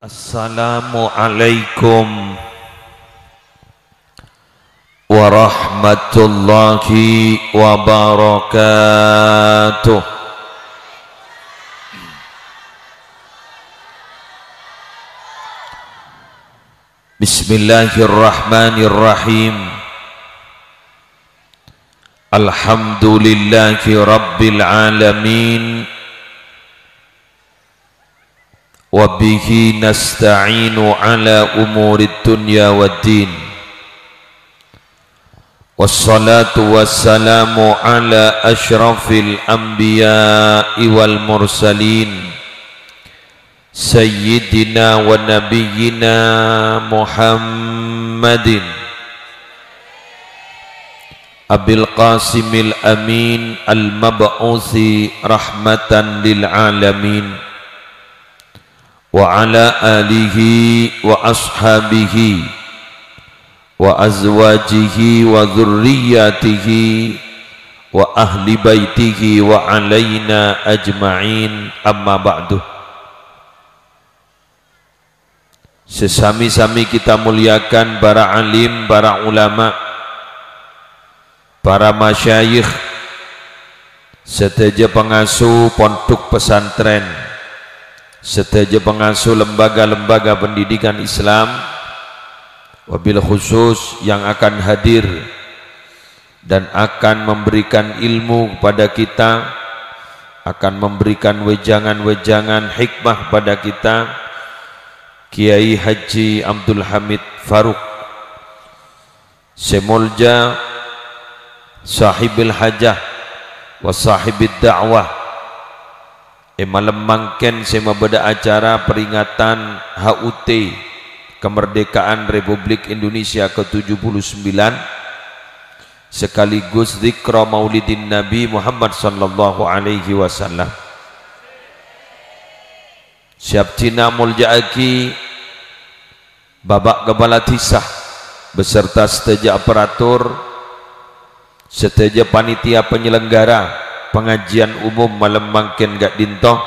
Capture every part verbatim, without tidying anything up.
Assalamualaikum warahmatullahi wabarakatuh. Bismillahirrahmanirrahim. Alhamdulillahi rabbil alamin. Wa bihi nasta'inu ala umurid dunya waddin. Wassalatu wassalamu ala asyrafil anbiya'i wal mursalin, sayyidina wa nabiyyina Muhammadin Abil Qasimil Amin al-mab'usi rahmatan lil alamin, wa ala alihi wa ashabihi wa azwajihi wa dzurriyyatihi wa ahli baitihi wa alaina ajma'in, amma ba'du. Sè sami-sami kita muliakan para alim, para ulama, para masyayikh, sadhâjâ pangasuh pondhuk pesantren, sadhâjâ pangasuh lembaga-lembaga pendidikan Islam, wabil khusus yang akan hadir dan akan memberikan ilmu kepada kita, akan memberikan wejangan-wejangan hikmah kepada kita, Kiai Haji Abdul Hamid Farouk, sè molja, sahibul hajah, wa sahibid da'wah. È malem mangkèn sè mabâdâ acara peringatan H U T, kemerdekaan Republik Indonesia ke tujuh puluh sembilan, sekaligus zikra Maulidin Nabi Muhammad sallallahu alaihi wasallam. Sè abdhina molja'aghi Bapak Kepala Dhisa beserta sadhâjâ aparatur, sadhâjâ panitia penyelenggara pengajian umum malem mangkèn ka'dinto,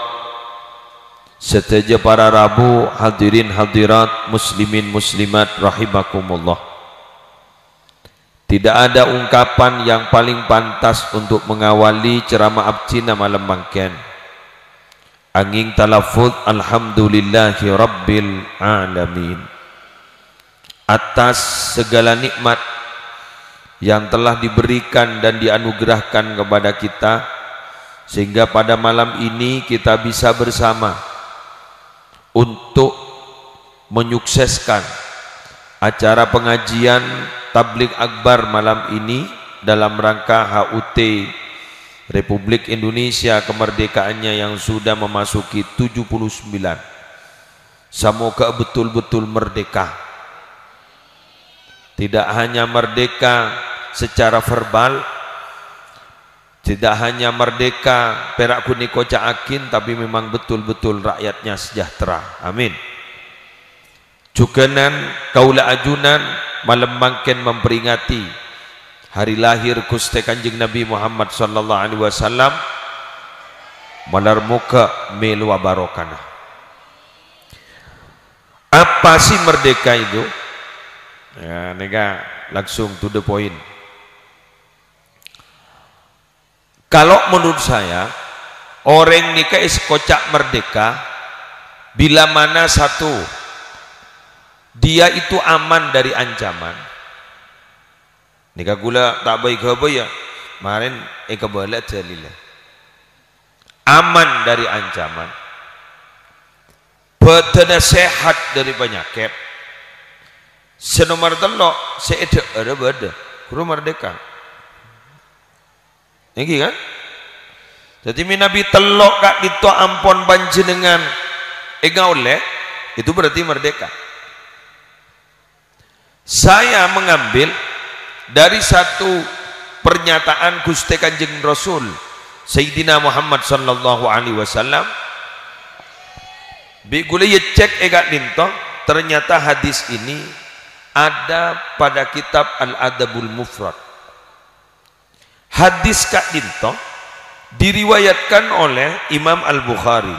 sadhâjâ para rabu, hadirin hadirat, muslimin muslimat rahimakumullah. Tidak ada ungkapan yang paling pantas untuk mengawali ceramah abdhina malem mangkèn. Anging talaffuz, "Alhamdulillahi rabbil alamin." Atas segala nikmat yang telah diberikan dan dianugerahkan kepada kita, sehingga pada malam ini kita bisa bersama untuk menyukseskan acara pengajian Tabligh Akbar malam ini dalam rangka H U T Republik Indonesia kemerdekaannya yang sudah memasuki tujuh puluh sembilan. Samoga betul-betul merdeka. Tidak hanya merdeka secara verbal, tidak hanya merdeka pèra' ghun èkoca'aghin, tapi memang betul-betul rakyatnya sejahtera. Amin. Jhughânan kaulâ ajunan malem mangkèn memperingati hari lahir Ghustè Kanjeng Nabi Muhammad sallallahu alaihi wasallam. Malar moghâ mèlowa barokana. Apa sih merdeka itu? Ya, nèka langsung to the point. Kalau menurut saya, orèng nèka èkoca' merdeka bila mana satu, dia itu aman dari ancaman. Nèka kaulâ ta' bhâi-ghâbâyâ, marèn èkabâlâ dalilla. Aman dari ancaman. Bhâdhânna sehat dari penyakit. Sè nomer tello', sè èdhâ'ârâ bâdâ, ghuru merdeka. Èngghi, kan? Dhâddhi, mènabi tello' ka'dinto ampon panjhennengngan èngaollè, itu berarti merdeka. Saya mengambil dari satu pernyataan Ghustè Kanjeng Rasul, Sayyidina Muhammad sallallahu alaihi wasallam. Bi' kaulâ ècèk è ka'dinto, ternyata hadis ini ada pada kitab Al-Adabul Mufrad. Hadis ka'dinto diriwayatkan oleh Imam Al-Bukhari.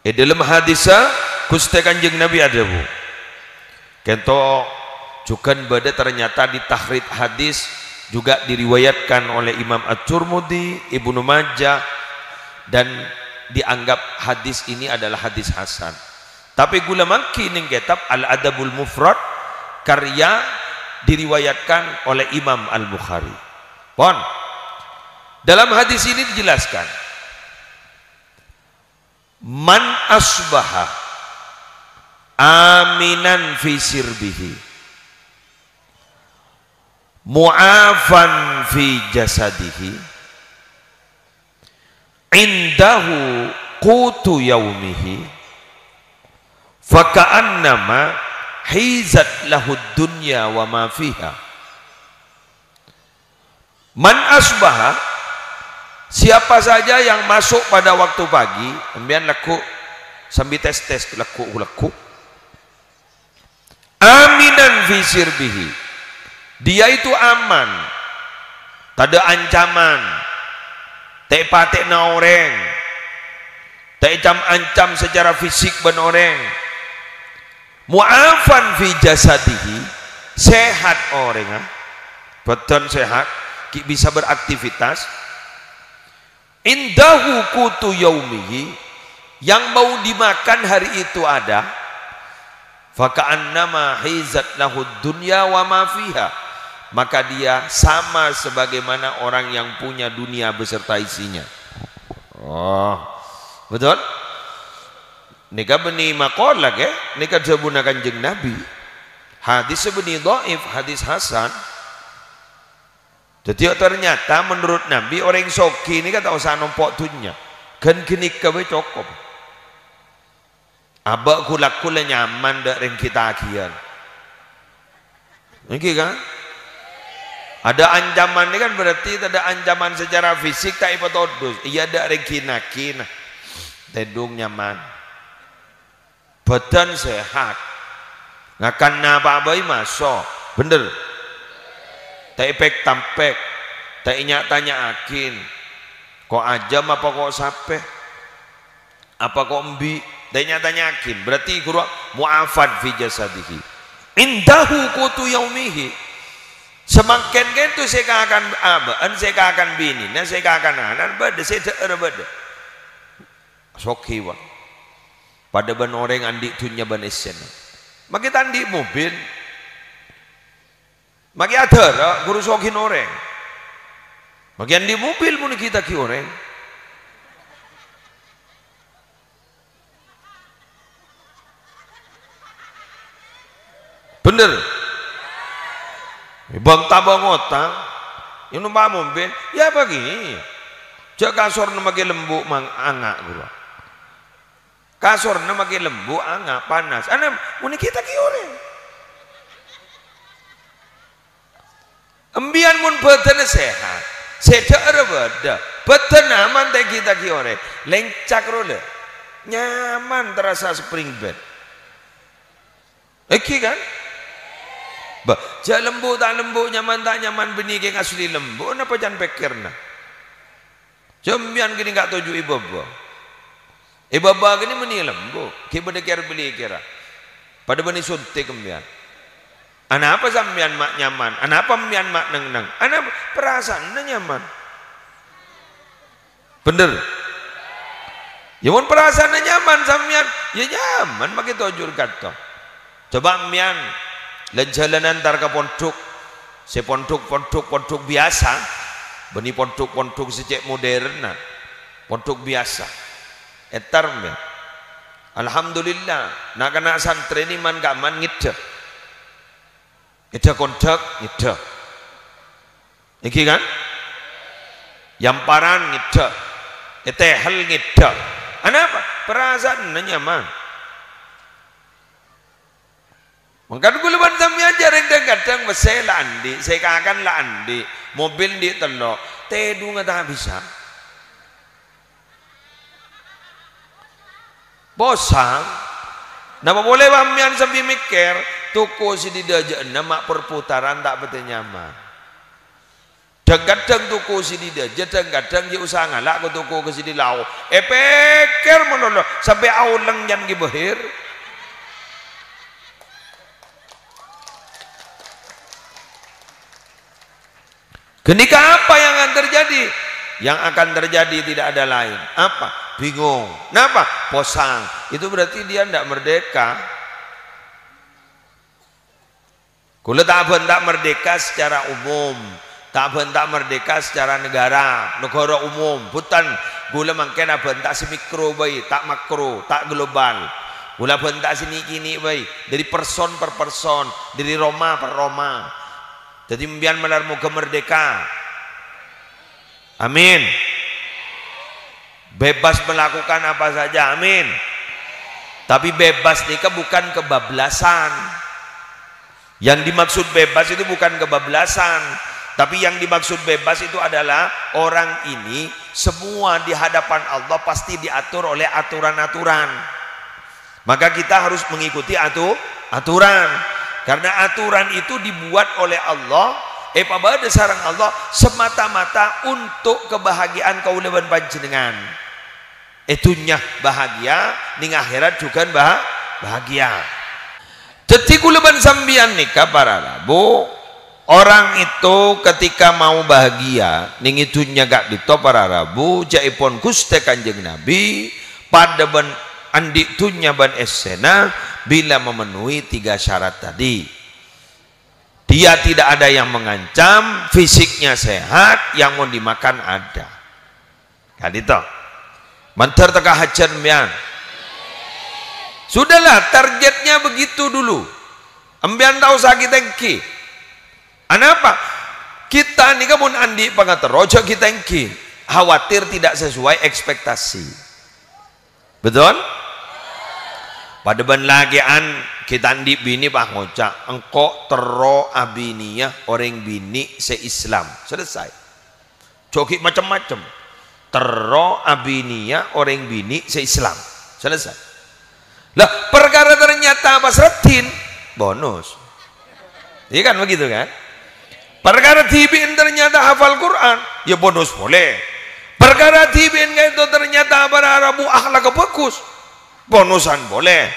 È dâlem hadissa Ghustè Kanjeng Nabi adhâbu, kento jhughân bâdâ ternyata di takhrijul hadis juga diriwayatkan oleh Imam At-Tirmidzi, Ibnu Majah, dan dianggap hadis ini adalah hadis hasan. Tapè ghulâ mangghi neng kitab Al-Adabul Mufrad karya diriwayatkan oleh Imam Al-Bukhari. Pon. Dalam hadis ini dijelaskan, "Man asbaha aminan fi sirbihi, mu'afan fi jasadihi, indahu qutu yaumihi, faka'annama hizat lahud dunya wa ma fiha." Man asbaha, siapa saja yang masuk pada waktu pagi, sampèyan lagghu' sambi tes-tes, lagghu', lagghu'. Aminan fi sirbihi. Dia itu aman. Tadâ' ancaman. Ta' èpatè'ana orèng. Ta' ècam-ancam secara fisik bân orèng. Mu'afan fi jasadihi, sehat orèngnga, bhâdhân sehat, ghi' bisa beraktivitas. Indahu qutu yaumihi, yang mau dimakan hari itu ada, faka'annama hizat lahud dunya wa ma fiha, maka dia sama sebagaimana orang yang punya dunia beserta isinya. Oh, betul? Nèka bânnè maqalah, ghi? Nèka dhâbuna Kanjeng Nabi. Hadis bânnè dhaif, hadis hasan. Dhâddhi, ternyata menurut Nabi, orèng soghi nèka ta' osa nompo' dhunnya. Ghân ghânèka bhâi cokop. Abâ' ghu-lagghu la nyaman dâ' rèng ghi' taghiyân. Èngghi, kan? Adâ' ancaman nèka kan berarti adâ' ancaman secara fisik ta' èpatodus. Iyâ, dâ' rèng ghi'-naghi', nah. Tèdung nyaman. Bhâdhân sehat. Ngakan napa bhâi maso'. Bhender. Ta' èpèk-tampèk. Ta' ènya'-tanya'aghin. Ko' ajâm apa ko' sapè? Apa ko' embi'? Ta' ènya'-tanya'aghin. Berarti ghuru mu'afan fi jasadihi. Indahu qutu yaumihi. Samangkèn kènto sè èkakan abâ'na, sè èkakan binèna, sè èkakan ana'na bâdâ, sè dhâ'âr bâdâ. Soghi, Pak. Padâ bân orèng andi' dhunnya bân essèna. Makè ta' andi' mobil. Makè adârâ, ghuru soghina orèng. Makè andi' mobil mon èghi-taghi orèng. Bhender. Bâng-tabâng otang. Yâ nompa' mobil. Yâ apa ghi? Jhâ' kasorna makè lembu' mang-, anga', ghuru. Kasorna makè lembu', anga', panas. Ana, mon èghi-taghi orèng. Embiyan mon bhâdhânna sehat, sè dhâ'âr bâdâ, bhâdhân aman ta' èghi-taghi orèng, lèncak rowa la. Nyaman terasa spring bed. Èghi, kan? Bâh, jhâ' lembu' ta' lembu', nyaman ta' nyaman, bânnè kèng asli lembu', napa can pèkkèrra? Sampèyan ghânèka toju' è bâbâ. È bâbâ ghânèka bânnè lembu', ghi' bâdâ kèr-bâlikèra. Padâ bânnè sontèk sampèyan. Anapa sampèyan ma' nyaman? Anapa sampèyan ma' neng-enneng? Anapa? Parasaanna nyaman. Bhender? Yâ, mon parasaanna nyaman sampèyan, yâ nyaman makè toju' rèng ka'dinto. Coba' sampèyan lân-jhâlânan entar ka pondhuk, sè pondhuk-pondhuk, pondhuk biyasa, bânnè pondhuk-pondhuk sè cè' modernna, pondhuk biyasa. Entar, sampèyan. Alhamdulillah, na'-kana' santrè nèka man-ka'man ngèdhâ. Ngèdhâ kondhâk, ngèdhâ. Èngghi, kan? Yamparan ngèdhâ. Ètèhel ngèdhâ. Anapa? Parasaanna nyaman. Mangkana kaulâ bân sampèyan jhâ' rèng dhâng-kadhâng pèssè la andi', sè èkakan la andi', mobil andi' tello', tèdungnga ta' bisa. Posang. Napa polè sampèyan sambi mèkkèr, toko sè è dâjâ'na ma' perputaran ta' patè nyaman. Dhâng-kadhâng toko sè è dâjâ, dhâng-kadhâng jhâ' usaha ngala' ka toko sè è lao. Èpèkkèr malolo, sampè' aolèng can Kè Bahir. Ghânèka apa yang akan terjadi? Yang akan terjadi tidak ada lain. Apa? Bingung. Napa? Posang. Itu berarti dia ndak merdeka. Kaulâ ta' abhânta merdeka secara umum, ta' abhânta merdeka secara negara, negara umum, bhunten. Kaulâ mangkèn abhânta sè mikro bhâi, ta' makro, ta' global. Kaulâ abhânta sè nè'-kènè' bhâi, dâri person per person, dâri roma per roma. Dhâddhi, sampèyan malar moghâ merdeka. Amin. Bebas melakukan apa saja. Amin. Tapi bebas nèka bukan kebablasan. Yang dimaksud bebas itu bukan kebablasan. Tapi yang dimaksud bebas itu adalah orang ini semua di hadapan Allah pasti diatur oleh aturan-aturan. Maka kita harus mengikuti atu-, aturan. Karena aturan itu dibuat oleh Allah, èpabâdâ sareng Allah semata-mata untuk kebahagiaan kaulâ bân panjhennengngan. È dhunnya bahagia, nèng akhèrat jhughân bah-, bahagia. Dhâddhi kaulâ bân sampèyan nèka para rabu, Orang itu ketika mau bahagia, nèng è dhunnya ka'dinto para rabu, ca'èpon Ghustè Kanjeng Nabi, padâ bân andi' dhunnya bân essèna, bila memenuhi tiga syarat tadi. Dia tidak ada yang mengancam, fisiknya sehat, yang mau dimakan ada. Ka'dinto. Mandhâr tekka hajhât sampèyan. Sudahlah, targetnya begitu dulu. Sampèyan ta' osa ghi-tèngghi. Anapa? Kita nèka mon andi' pangaterro, jhâ' ghi-tèngghi. Khawatir tidak sesuai ekspektasi. Betul? Padâ bân lakè'an, kita andi' binè pas ngoca', "Engko' terro abiniyâ orèng binè' sè Islam." Selesai. Jhâ' ghi' macem-macem. Terro abiniyâ orèng binè' sè Islam. Selesai. Lah, perkara ternyata pas raddhin, bonus. Iya kan begitu kan? Perkara dhibi'en ternyata hafal Quran, ya bonus polè. Perkara dhibi'en ka'dinto ternyata para rabu akhlakka bhâghus, bonusan polè.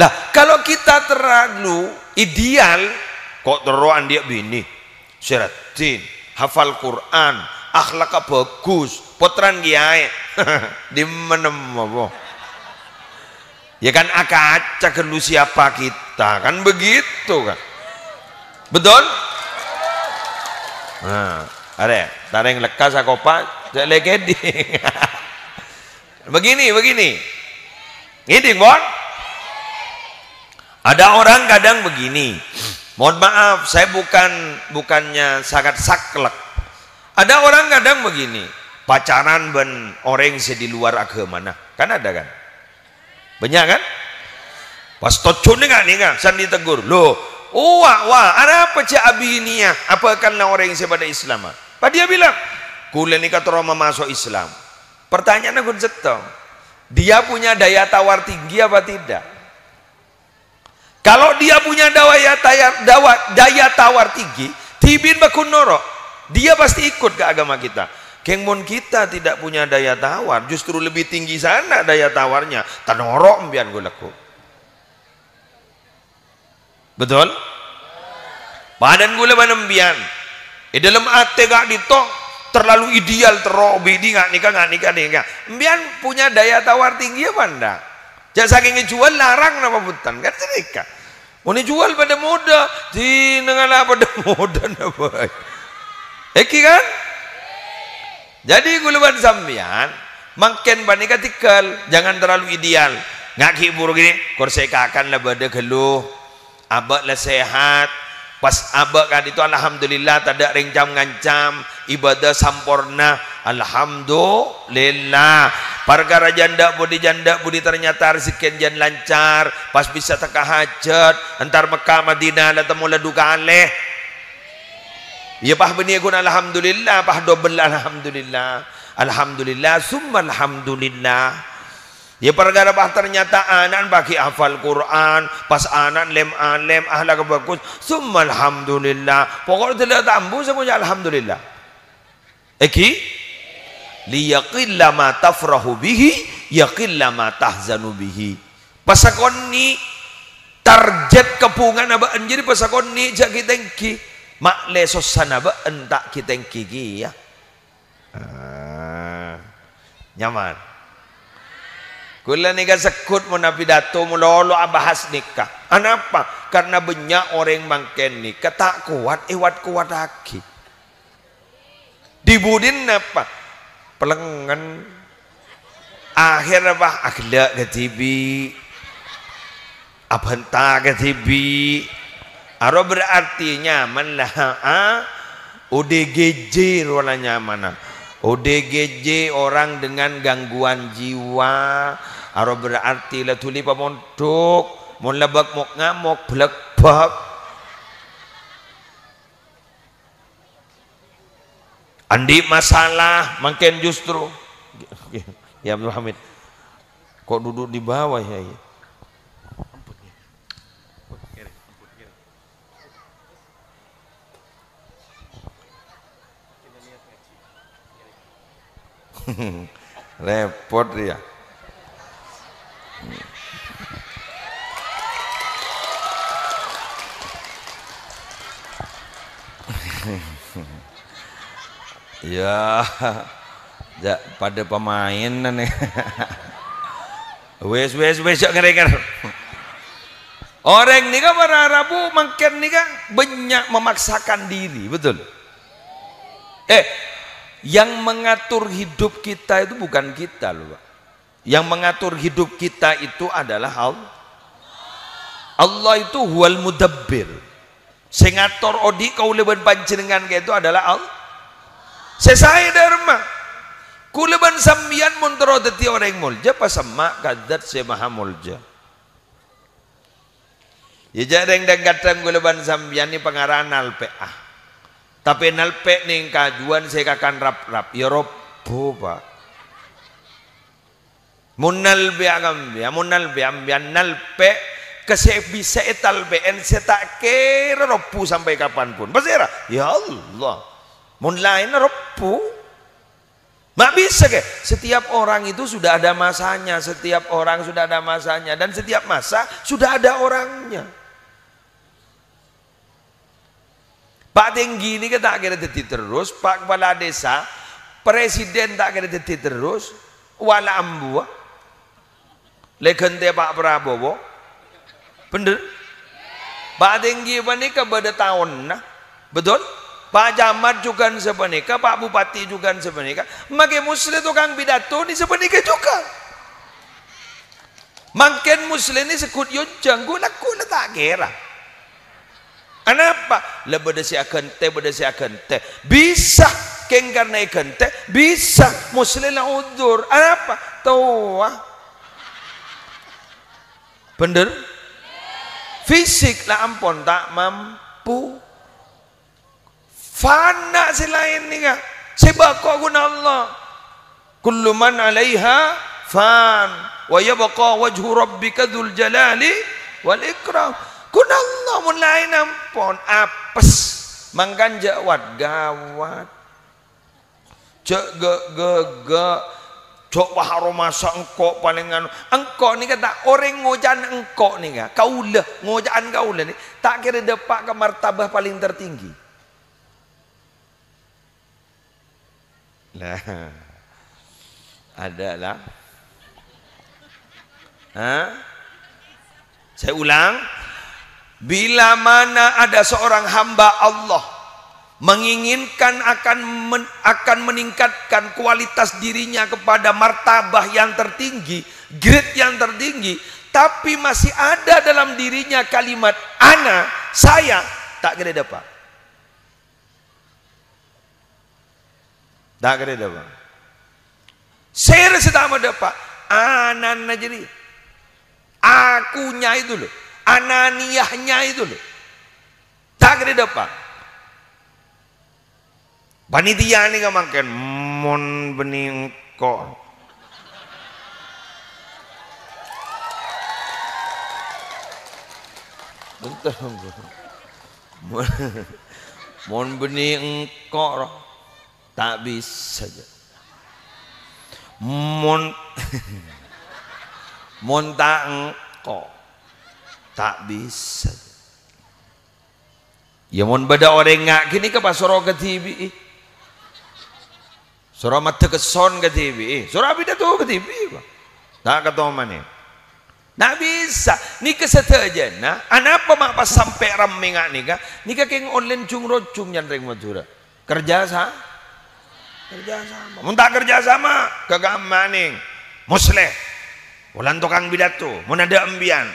Lah, kalau kita terlalu ideal, kok terro andi' binè, sè raddhin, hafal Quran, akhlakka bhâghus, pottrana kèyaè. Dimma nemmo, apa? Ya kan, akaca ghâllu siapa kita, kan begitu kan? Betul? Nah, arè, tarèng lekka sakopa, cè' lè kèding. Begini, begini. Ngèding, pon? Ada orang kadang begini. Mohon maaf, saya bukan, bukannya sangat saklek. Ada orang kadang begini, pacaran bân orèng sè di luar aghâmana. Kan ada kan? Bânnya' kan? Pas tojjhuna ka'dinto, san ditegur, "Loh, wa', wa', arapa jhâ' abiniyâ abhâkalla orèng sè padâ Islamma?" Pas dia bilang, "Kaulâ nèka terro mamaso' Islam." Pertanyaanna ghun sèttong, dia punya daya tawar tinggi apa tidak? Kalau dia punya daya tayar-, dawa-, daya tawar tinggi, dhibi'en bhâghus noro'. Dia pasti ikut ke agama kita. Kèng mon kita tidak punya daya tawar, justru lebih tinggi sana daya tawarnya, ta' noro' sampèyan ghu-lagghu. Betul? Padâna kaulâ bân sampèyan. È dâlem atè ka'dinto terlalu ideal, terro binè nga' nèka, nga' nèka, nèka. Sampèyan punya daya tawar tinggi apa endak? Jhâ' sakèng èjhuwâl larang napa bhunten? Kan ghânèka. Mon èjhuwâl padâ modâ, dinengana padâ modâna bhâi. Èngghi kan? Jadi, kaulâ bân sampèyan, mangkèn panèka tèngghâl, jangan terlalu ideal. Nga' ghi' buru ghini, korsè kakan la bâdâ ghâllu. Abâ' la sehat. Pas abâ' ka'dinto, alhamdulillah, tadâ' rèng cam-ngancam. Ibadah samporna. Alhamdulillah. Parkara jhândhâ budi, jhândhâ budi ternyata rejekkèna jhân lancar. Pas bisa tekka hajhât. Entar Mekka Madinah la temmo la du kalè. Iyâ, pas bânnè ghun alhamdulillah, pas dobel alhamdulillah. Alhamdulillah, summa alhamdulillah. Iyâ, parkara pas ternyata ana'na paghi' hafal Qur'an, pas ana'na lem-alem, akhlak bhâghus, summa alhamdulillah. Pokok dâlâ ta' ambu sè ngoca' alhamdulillah. Èngghi? "Liyaqilla ma tafrahu bihi, yaqilla ma tahzanu bihi." Pasakonnè' target kabhungana bâ'na jârèya pasakonnè' jhâ' ghi-tèngghi. Ma'lè sossana bâ'en ta' ghi-tèngghi kèya. Ah, nyaman. Kaulâ nèka segghut mon apidato malolo abahas nèka. Anapa? Karna bânnya' orèng mangkèn nèka ta' kowat èwat-kowattaghi. Dhi-budhina napa? Pelengngen. Akhèrra apa? Aghellâ' kadhibi'. Abhânta kadhibi'. Aro berarti nyaman la, ha? O D G J rowa la nyamana. O D G J, orang dengan gangguan jiwa. Aro berarti la dhuli pamondhuk. Mon la bâk mok-ngamok, blek-bâk. Andi' masalah, mangkèn justru. Ya, Abdul Hamid. Kok duduk di bawah, ya, ya? Repot ya. Ya, ja' padâ pemain nè. Wes, wes, wes, jhâ' ngèr-ngèr. Orèng nèka para rabu mangkèn nèka bânnya' memaksakan diri, betul? Eh, yang mengatur hidup kita itu bukan kita, loh, Pak. Yang mengatur hidup kita itu adalah Allah. Allah itu huwal mudabbir. Sè ngator odi' kaulâ bân panjhennengngan ka'dinto adalah Allah. Sè saè dâ' remma. Kaulâ bân sampèyan mon terro dhâddhi orèng molja, pasemma' ka Dzat Sè Maha Molja. Iyâ, jhâ' rèng dhâng-kadhâng kaulâ bân sampèyan nè pangara'an nalpè'a. Tapè nalpè' nèng kajuwân sè kakan rap-rap, iyâ robbu, Pak. Mon nalpè' ampèyan, mon nalpè' ampèyan, nalpè' ka sè bisa ètalpè'è sè ta' kèra robbu sampè' kapanpon. Pasèra? Ya Allah. Mon laènna robbu. Ma' bisa, kè? Setiap orang itu sudah ada masanya, setiap orang sudah ada masanya, dan setiap masa sudah ada orangnya. Pa' Tenggi nèka ta' kèra dhâddhi terros, Pa' Kepala Desa, Presiden ta' kèra dhâddhi terros, wala' ambuwâ. Lè ghântè Pa' Prabowo. Bhender? Pa' Tenggi panèka bâdâ taonna. Betul? Pa' Camat jhughân sapanèka, Pa' Bupati jhughân sapanèka. Makè Musleh tokang pidato nè sapanèka jhughân. Mangkèn Musleh nè segghut yonjhâng, ghu-lagghu la ta' kèra. Anapa? La bâdâ sè aghântè, bâdâ sè aghântè. Bisa, kèng karna èghântè, bisa. Musleh la udzur. Anapa? Towa. Bhender? Fisik la ampon ta' mampu. Fana sè laèn nèka, sè bâko' ghun Allah. "Kullu man 'alaiha fan, wa yabqa wajhu rabbika dzul jalali wal ikram." Ghun Allah, mon laèn ampon apes, mangkana jhâ' wat-ghâwat. Jhâ' ghâ-, ghâ-, ghâ-, jhâ' wah aromasa engko' palèng anu. Engko' nèka ta' orèng ngoca'an engko' nèka, kaulâ, ngoca'an kaulâ nè, ta' kèra dâpa' ka martabah palèng tertinggi. Nah. Ada lah. Hah? Saya ulang, bila mana ada seorang hamba Allah menginginkan akan men-, akan meningkatkan kualitas dirinya kepada martabah yang tertinggi, grade yang tertinggi, tapi masih ada dalam dirinya kalimat "ana", saya, ta' kèra dâpa'. Ta' kèra dâpa'. Sèra sè ta' madâpa'? Anana jârèya. Akunya itu loh. Ananiyahnya itu loh. Ta' kèra dâpa'. Panitia nèka mangkèn, mon bânnè engko'. Bhender, bhender. Mon, mon bânnè engko', ro, ta' bisa, jâ. Mon, mon ta' engko', ta' bisa, jâ. Iyâ, mon bâdâ orèng nga' ghânèka pas soro kadhibi'i. Soro maddhâ kesson kadhibi'i. Soro apidato kadhibi'i, Pak. Ta' katomanè. Na' bisa. Nèka sadhâjâna. Anapa ma' pas sampè' rammè nga' nèka? Nèka kèng onlèn jung-rojung nyarè rèng Madhurâ. Kerja sa-, kerja sama. Mon ta' kerja sama, ghâ' kamma nèng. Musleh. Polana tokang pidato. Mon adâ' embiyan.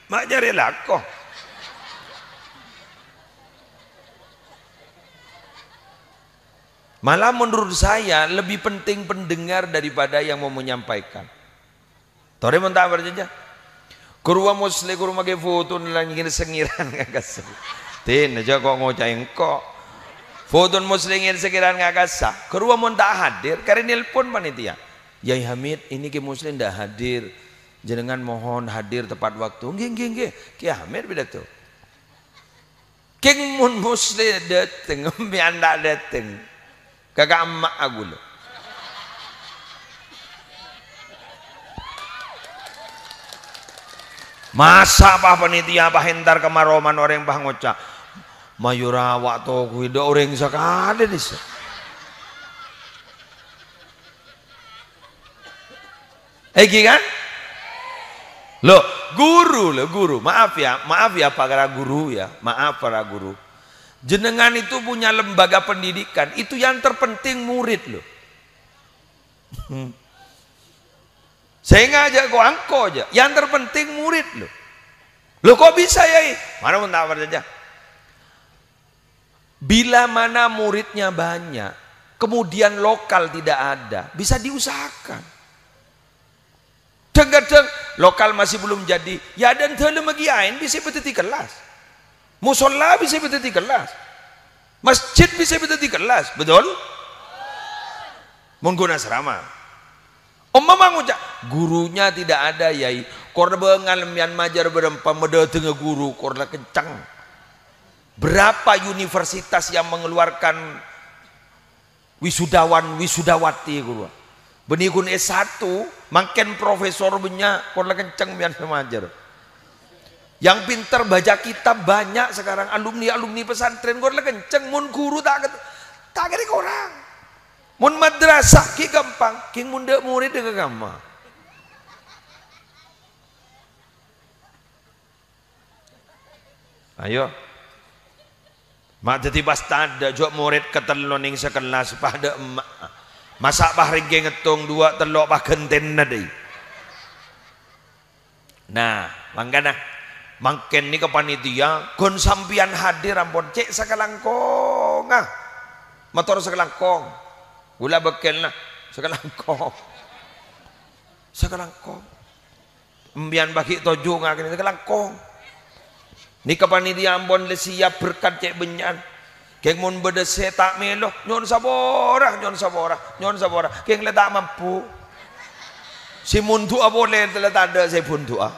Ma' jârèya lako. Malah menurut saya lebih penting pendengar daripada yang mau menyampaikan. Torè mon ta' parcajâ. Ghâruwa Musleh, ghâruwa maskè fotona la ngèn-sèngèran nga' kassa'. Dina jhâ' ko' ngoca'è engko'. Fotona Musleh ngèn-sèngèran nga' kassa'. Ghâruwa mon ta' hadir, karè nelpon panitia. "Yai Hamid, ini Kè Musleh ndak hadir. Jenengan mohon hadir tepat waktu." "Ngghi, ngghi, ngghi." Kè Hamid pidato. Kèng mon Musleh dâteng, empèyan ta' dâteng. Ka kamma' ghulâ. Masa' pas panitia pas entar ka maroman orèng pas ngoca', "Mayora awak toguwi dâ' orèng sakalè dissa'." Èngghi kan? Loh, guru, loh, guru. Maaf ya, maaf ya, para guru ya. Maaf, para guru. Jenengan itu punya lembaga pendidikan. Itu yang terpenting murid, loh. Sènga' jhâ' ko-, angko jhâ'. Yang terpenting murid, loh. Loh, kok bisa, Yai? Mara mon ta' parcajâ. Bila mana muridnya banyak, kemudian lokal tidak ada, bisa diusahakan. Dhâng-kadhâng lokal masih belum jadi, ya, dân dâlem ghi' aèn bisa èpadhâddhi kellas. Mosolla bisa èpadhâddhi kellas. Masjid bisa èpadhâddhi kellas, betul? Mon ghun asrama. Umpama ngoca', "Gurunya tidak ada, Yai." Kor bângal empèyan majâr bârâmpa madâtengngè guru, kor la kenceng. Berapa universitas yang mengeluarkan wisudawan, wisudawati, guru? Bânnè ghun S satu, mangkèn profesor bânnya', kor la kenceng empèyan sè majâr. Yang pinter baca kitab banyak sekarang, alumni-alumni pesantren, kor la kenceng, mon guru ta' ket-, ta' kèra korang. Mon madrasah ghi' ghâmpang, kèng mon dâ' morèd dâ' ka kamma'. Ayo. Ma' dhâddhi pas tadâ' jhâ' morèd katello nèng sakellas padâ emma'. Masa' pas rènggè ngettong duwâ' tello' pas ghântèna dâi. Nah, mangkana, mangkèn nèka panitia, ghun sampèyan hadir ampon, cè' sakalangkongnga. Mator sakalangkong. Ghulâ bâkkèlna sakalangkong. Sakalangkong. Empèyan bâgi' toju' ngakènè sakalangkong. Nèka panitia ampon la siap berkat cè' bânnya'an. Kèng mon bâdâ sè ta' mèlo, nyo'on sapora, nyo'on sapora, nyo'on sapora. Kèng la ta' mampu. Sè mondu'a polè la tadâ' sè èbhundu'a.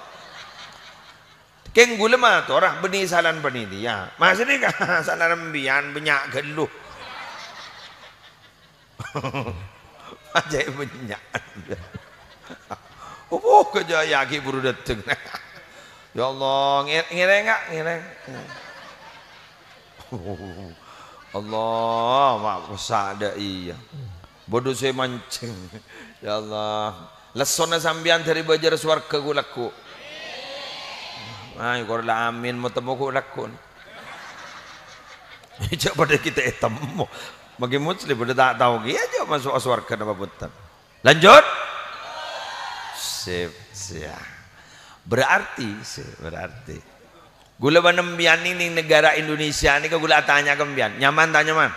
Kèng ghulâ matora bânnè salan panitia. Maksudnya salan empèyan bânnya' ghâllu. Ajâ' bânnya'. Opo kajâ' yâ ghi' buru dâteng. Ya Allah, nge-, ngèrèng, Kak, ngèrèng. Allah, ma' possa' dâ' iyâ. Bâdâ sè mancèng. Ya Allah. Lessona sampèyan dâri bâjâr sowarghâ ghu-, lagghu'. Ayo, kor la amin, mo-, temmo ghu-, lagghu'. Jhâ' padâ kita ètemmo. Mangkèn Muslim padâ ta' tao kèya jhâ' maso' sowarghâ napa bhunten. Lanjut. Sip, siap. Berarti, sip, berarti. Ghulâ bân empèyan nèng, nèng negara Indonesia nèka ghulâ atanya ka empèyan, nyaman ta' nyaman?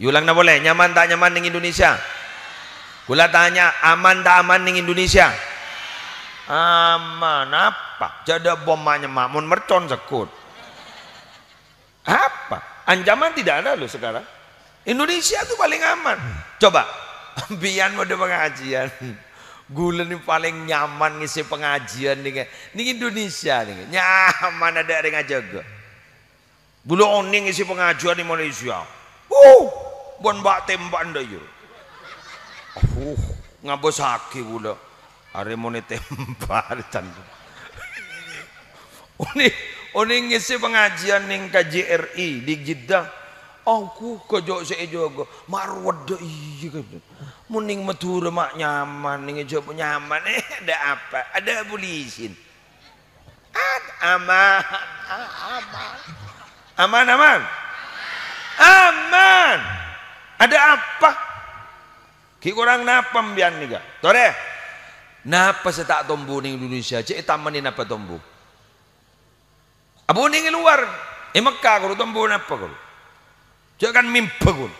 Èolangna polè, nyaman ta' nyaman nèng Indonesia? Ghulâ tanya, aman ta' aman nèng Indonesia? Aman, apa? Jhâ' dâ' bom ma' nyemma', mon mercon segghut. Apa? Ancaman tidak ada loh sekarang. Indonesia tuh paling aman. Coba, empèyan bâdâ pangajiyân. Ghulâ nèka palèng nyaman ngèssè pangajiyân nèka. Nèng Indonesia nèka. Nyaman adâ' rèng ajâgâ. Bulâ onèng ngèssè pangajiyân è Malaysia. Wuh, bân bâ'-tembâ'ân dâ' iyâ. Uh, ngabâssaghi bulâ. Arè mon ètembâ' can. Onèng, Onèng ngèssè pangajiân neng K J R I di Jeddah. Aku kajâ' sè èjâgâ, ma' rowa dâ' iyâ, kajâ'. Mon neng Madhurâ ma' nyaman, neng è Jhâbâ nyaman. Eh, ada apa? Ada polisi. Ad-, aman. A-, aman. Aman, aman. Aman. Ada apa? Ghi' korang napa mbiyan nèka? Torè. Napa sè ta' tombu neng Indonesia? Cè' è taman napa tombu? Abunèng è lowar, è Mekka ghuru tombu napa ghuru? Jhâ' kan mimba ghuru.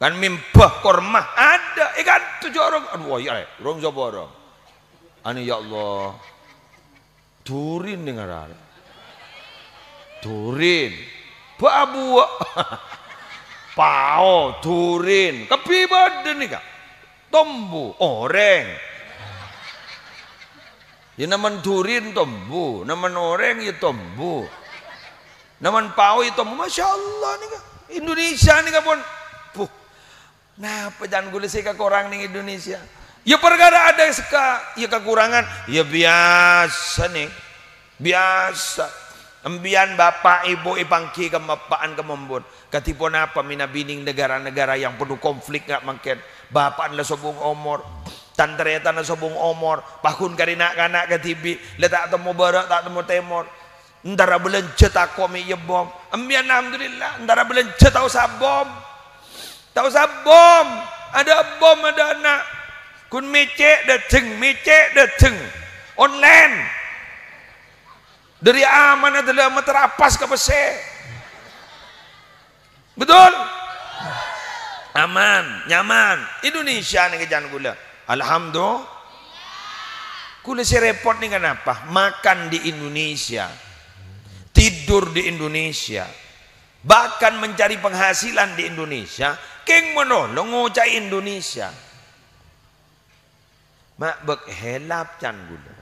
Kan mimba korma, ada, è kanto jhâ' rong, aduh, wah, iyâ, rong sapa rong? Anu, ya Allah. Durin nèng arana. Durin. Bâ' abuwâ'. Pao, durin. Kabbhi bâdâ nèka. Tombu, orèng. Ya, namen durin tombu, namen orèng ya tombu. Namen pao ya tombu. Masya Allah nèka. Indonesia nèka pon. Buh. Napa can ghulâ sè kakorang neng Indonesia? Ya, parkara ada sè ka-, ya, kakurangan. Ya, biyasa nèng. Biyasa. Embiyan bapa' ibu èpangghi ka eppa'na ka mombun. Kadhi ponapa mènabi neng negara-negara yang penuh konflik nga' mangkèn? Bapa'na la sobung omor, tan-tarètanna sobung omor, paghun karè na'-kana' kadhibi', la ta' temmo bârâ', ta' temmo tèmor. Entara bâlânjhâ tako' mè' iyâ bom. Embiyan alhamdulillah, entara bâlânjhâ ta' osa bom. Ta' osa bom. Ada bom, ada na'. Ghun mècè' dâteng, mècè' dâteng. Online. Dâri amanna dâlâmma terapas ka pèssè. Betul? Aman, nyaman. Indonesia nèka can ghulâ. Alhamdulillah. Ghulâ sè rèpot nèka napa? Makan di Indonesia. Tidur di Indonesia. Bahkan mencari penghasilan di Indonesia. Kèng mano lo ngoca' Indonesia. Ma' bâk hèlap can ghulâ.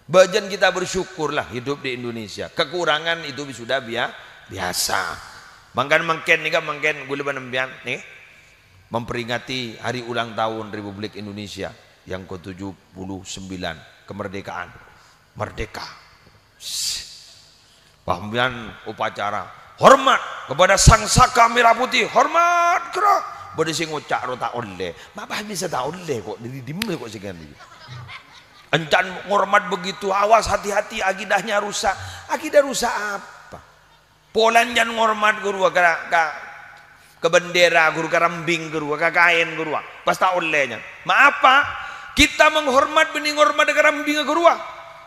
Bâjân kita bersyukurlah hidup di Indonesia. Kekurangan itu sudah bia-, biasa. Mangkana mangkèn nèka mangkèn ghulâ bân empiyan nèka memperingati hari ulang tahun Republik Indonesia yang ketujuh puluh sembilan, kemerdekaan. Merdeka. Pambiyan upacara, hormat kepada Sang Saka Merah Putih, hormat, ghârâ. Bâdâ sè ngoca' rowa ta' ollè. Ma' pas bisa ta' ollè kok? Dâri dimma kok sè ghâni? Encan ngormat begitu, awas hati-hati akidahnya rusak. Akidah rusak apa? Polana can ngormat ghâruwa ka, ka Ka bendera ghâruwa, ka rembing ghâruwa, ka kaèn ghâruwa. Pas ta' ollè, nya. Ma' apa? Kita menghormat bânnè ngormat ka rembingnga ghâruwa.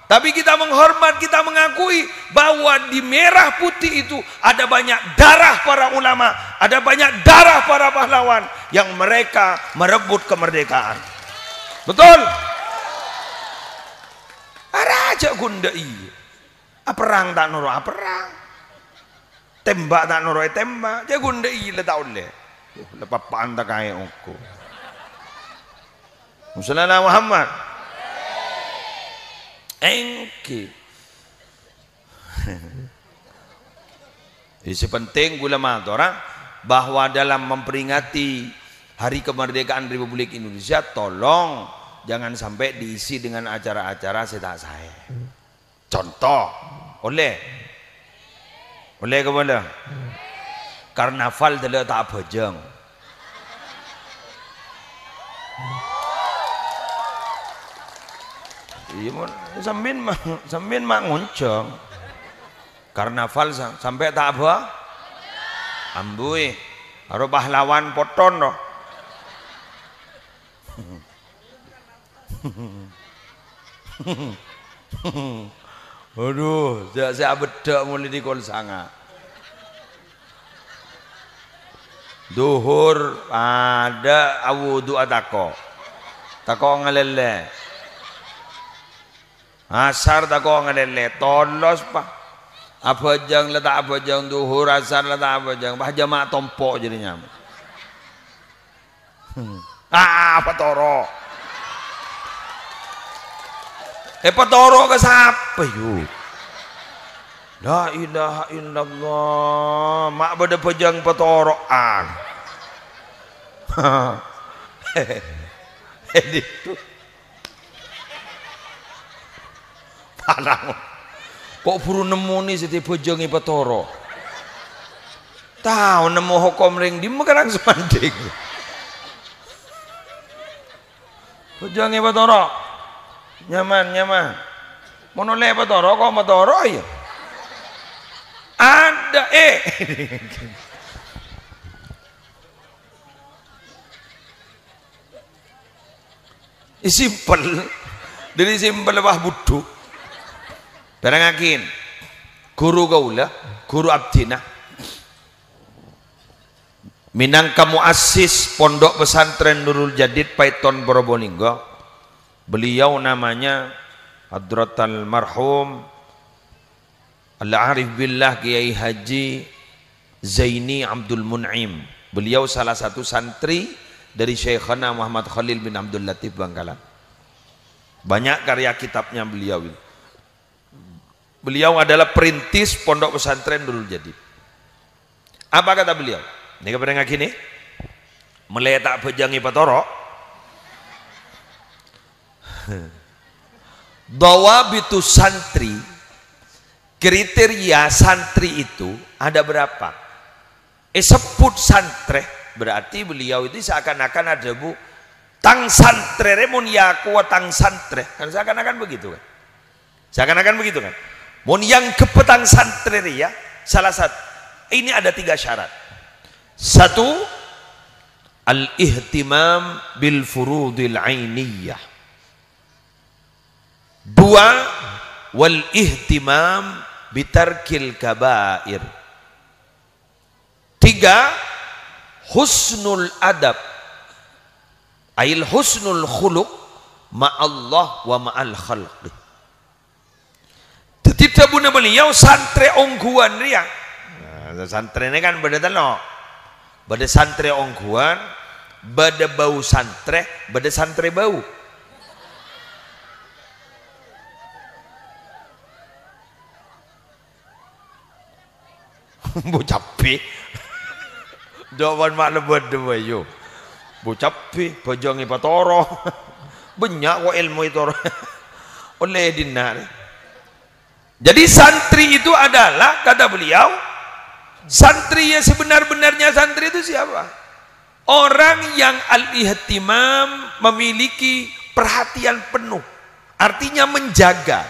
Tapi kita menghormat, kita mengakui bahwa di merah putih itu ada banyak darah para ulama, ada banyak darah para pahlawan yang mereka merebut kemerdekaan. Betul? Arajâ ghun dâ' iyâ. Aperrang ta' noro' aperrang. Tembak ta' noro' ètembak. Jhâ' ghun dâ' iyâ la ta' ollè. Uh, la pappa'an ta' kaè oko. Shallallahu Muhammad. Èngghi. Jadi, sè penting ghulâ matora bahwa dalam memperingati Hari Kemerdekaan Republik Indonesia, tolong jangan sampai diisi dengan acara-acara sè ta' saè. Conto, ollè? Ollè kabâlâ? Karnaval dâlâ ta' abhâjâng. Iyâ, mon sampèyan ma-, sampèyan ma' ngonjhâng. Karnaval sa-, sampè' ta' abhâ-, ambuy. Aro pahlawan poton, roh. Adhu, jhâ' sè abeddhâ' molaè di kol sanga'. Dhuhur, padâ awudu'a tako'. Tako' ngalèlè. Asar tako' ngalèlè. Tolos, pa. Abhâjâng la ta' abhâjâng, dhuhur, asar la ta' abhâjâng. Pas jhâ' ma' tompo' jârèya nyamana. Hmm. Ah, patoro'. Eh, patoro' ka sapa, yu? La ilaha illallah. Ma' bâdâ bhâjâng patoro'an. Eh, itu. Palang. Ko' buru nemmonè sè tè bhâjâng èpatoro'. Tao nemmo hokom rèng dimma ka langsung mandhing. Bhâjâng èpatoro'. Nyaman, nyaman. Mon ollè èpatoro', ko' matoro', iyâ. Adâ, eh. È, simpel. Dhâri simpel, wah, budhu. Pèrèngaghi. Ghuru kaulâ, ghuru abdhina. Mènangka muassis Pondok Pesantren Nurul Jadid Paiton Probolinggo, beliau namanya Hadratal Marhum Al-Arif Billah Kiai Haji Zaini Abdul Mun'im. Beliau salah satu santri dari Syaikhana Muhammad Khalil bin Abdul Latif Bangkalan. Banyak karya kitabnya beliau itu. Beliau adalah perintis Pondok Pesantren Nurul Jadid. Apa kata beliau? Nèka pèrèngaghi nè. Mellè ta' bhâjâng èpatoro'. Dawabitus santri, kriteria santri itu ada berapa? Èsebbhut santrè, berarti beliau itu seakan-akan adhâbu, "Tang santrè rè mon èyakowa tang santrè." Kan seakan-akan begitu, kan? Seakan-akan begitu, kan? Mon èyangghep tang santrè rèya, salah satu, ini ada tiga syarat. Satu, al-ihtimam bil furudil ainiyah. Dua, wal ihtimam bitarkil kabair. Tiga, husnul adab, ail husnul khuluq ma'allah wa ma'al khalqi. Dhâddhi dhâbuna beliau, santrè ongghuwân rèya. Nah, santrèna kan bâdâ tello'. Bâdâ santrè ongghuwân, bâdâ bâu santrè, bâdâ santrè bâu. Bocah pè. Jâwâbhân ma' lebbât dâ' bâjâ. Bocah pè, bhâjâng èpatoro'. Bânnya' ko' èlmo ètoro'. Ollè dinna' rè. Jadi santri itu adalah, kata beliau, santri yang sebenar-benarnya santri itu siapa? Orang yang al-ihtimam, memiliki perhatian penuh, artinya menjaga.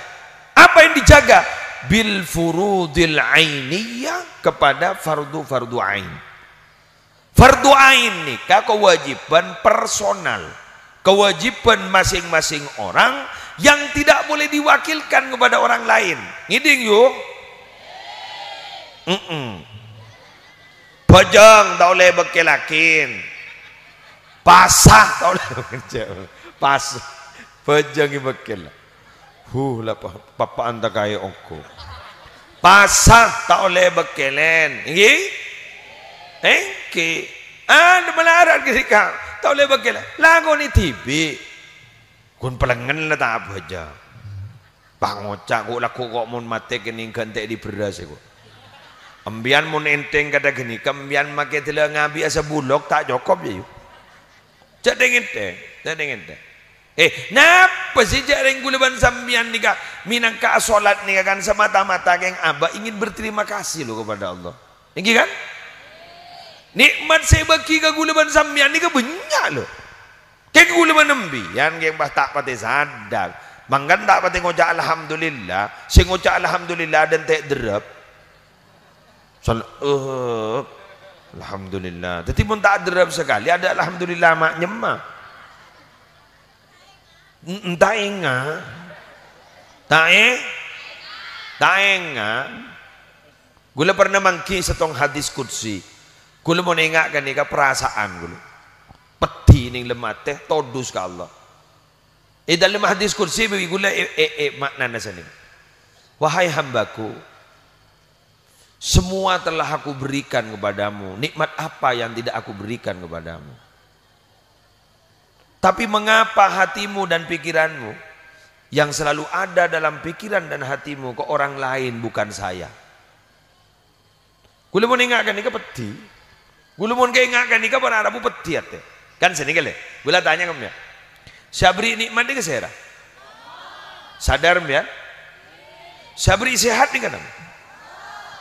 Apa yang dijaga? Bil furudil ainiyah, kepada fardu-fardu ain. Fardu ain nèka kawâjibhân personal, kawâjibhân masing-masing orang yang tidak boleh diwakilkan kepada orang lain. Ngèdhing, yu? Mm-mm. Bhâjâng ta' ollè èbâkkèlaghi. Pasa ta' ollè, pas. Bhâjâng èbâkkèl. Huh, la pa-, pappa'an ta' kaè ongghu. Pasa ta' ollè èbâkkèlè. Ènggi? Ènggi. Anu malarat ghânèka. Ta' ollè èbâkkèlè. Lakonè dhibi'. Ghun pèlengngen la ta' abhâjâng. Pangoca' ko' lagghu' ko' mon matè kennèng ghântè' è bherrâs è ko'. Empèyan mon ènthèng kadhâ' ghânèka, empèyan makè dâlâ ngabi'â sabulok ta' cokop, yâ, yu. Jhâ' dhing-ènthèng, jhâ' dhing-ènthèng. Eh, napa sè jhâ' rèng ghulâ bân sampèyan nèka mènangka asolat nèka kan semata-mata kèng abâ' ingin berterima kasih, lo, kepada Allah. Ènggi kan? Nè'mat sè èbâghi ka ghulâ bân sampèyan nèka bânnya', lo. Kèng ghulâ bân sampèyan kèng pas ta' patè sadar. Mangkana ta' patè ngoca' alhamdulillah. Sè ngoca' alhamdulillah adântè' derrep. Sal-, eh, alhamdulillah. Dhâddhi mon ta' derrep sakalè, adâ' alhamdulillah ma' nyemma. N-, enta' enga'. Ta' e-, ta' enga'. Ghulâ pernah mangghi sèttong hadis qudsi. Ghulâ mon enga' ghânèka parasaan ghulâ. Peddhi neng lem atè, todus ka Allah. È dâlem hadis qudsi bâghi ghulâ e-, e-, e-, ma'nana sanèka. "Wahai hambaku, semua telah Aku berikan kepadamu, nikmat apa yang tidak Aku berikan kepadamu? Tapi mengapa hatimu dan pikiranmu yang selalu ada dalam pikiran dan hatimu ke orang lain bukan Saya?" Ghulâ mon enga' ghânèka peddhi. Ghulâ mon kaènga' ghânèka para rabu peddhi atè. Kan sanèka lè. Ghulâ tanya ka sampèyan. Sè abherri' nè'mat nèka sèra? Sadar sampèyan? Sè aberri' sehat nèng kanna'.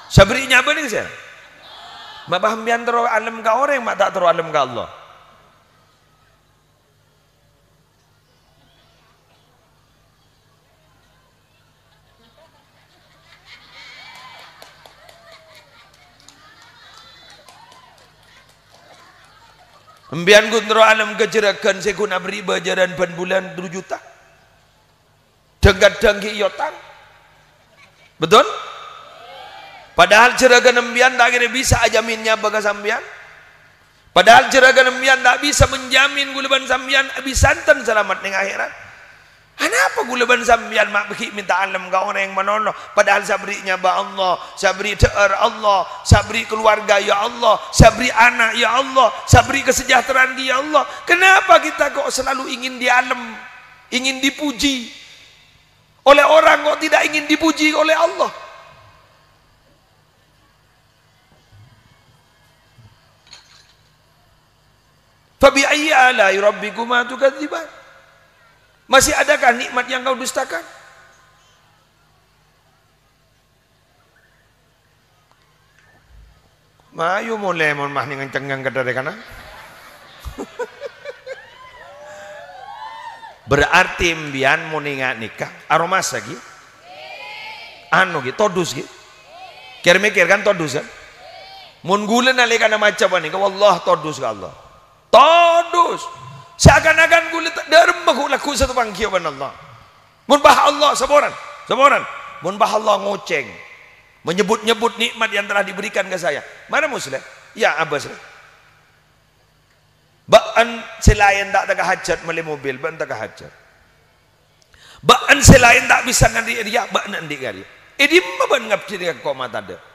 Sè aberri' nyabâ nèng sè. Ma' pas sampèyan terro alem ka orèng, ma' ta' terro alem ka Allah. Sampèyan ghun terro alem ka jhurâghân sè ghun aberri' bâjârân bân bulân du juta. Dhâng-kadhâng ghi' èotang. Betul? Padahal jhurâghân sampèyan ta' kèra bisa ajamin nyabâ ka sampèyan. Padahal jhurâghân sampèyan ta' bisa menjamin ghulâ bân sampèyan bisa enten salamet nèng akhèrat. Anapa ghulâ bân sampèyan ma' ghi' mènta alem ka orèng manono? Padahal sè aberri' nyabâ Allah, sè aberri' dhâ'âr Allah, sè aberri' keluarga ya Allah, sè aberri' ana' ya Allah, sè aberri' kesejahteraan ghi' ya Allah. Kenapa kita kok selalu ingin dialem, ingin dipuji? Oleh orang kok tidak ingin dipuji oleh Allah. Fabi ayyi ala'i rabbikuma tukadziban? Masih adakah nikmat yang kau dustakan? Mayu molè mon mah nèng cengngeng ka dâri kana. Berarti sampèyan mon nènga' nèka, aromasa ghi? Anu ghi, todus ghi? Kèr-mèkkèr kan todus kan? Mon ghulâ nalèkana maca panèka, wallah todus ka Allah. Todus. Seakan-akan ghulâ ta-, dâremma ghu-, lagghu' sè tapangghi bân Allah. Mon bâ Allah, saporana, saporana. Mon bâ Allah ngocèng, menyebut-nyebut nikmat yang telah diberikan ke saya. Mana Musleh? Ya, Abah Sleh. Bâ'na sè laèn ta' teka hajat mellè mobil, bâ'na teka hajat. Bâ'na sè laèn ta' bisa nganḍi' rèya, bâ'na anḍi' ka rèya. È dimma bâ'na ngabdhi ka koma tadâ'?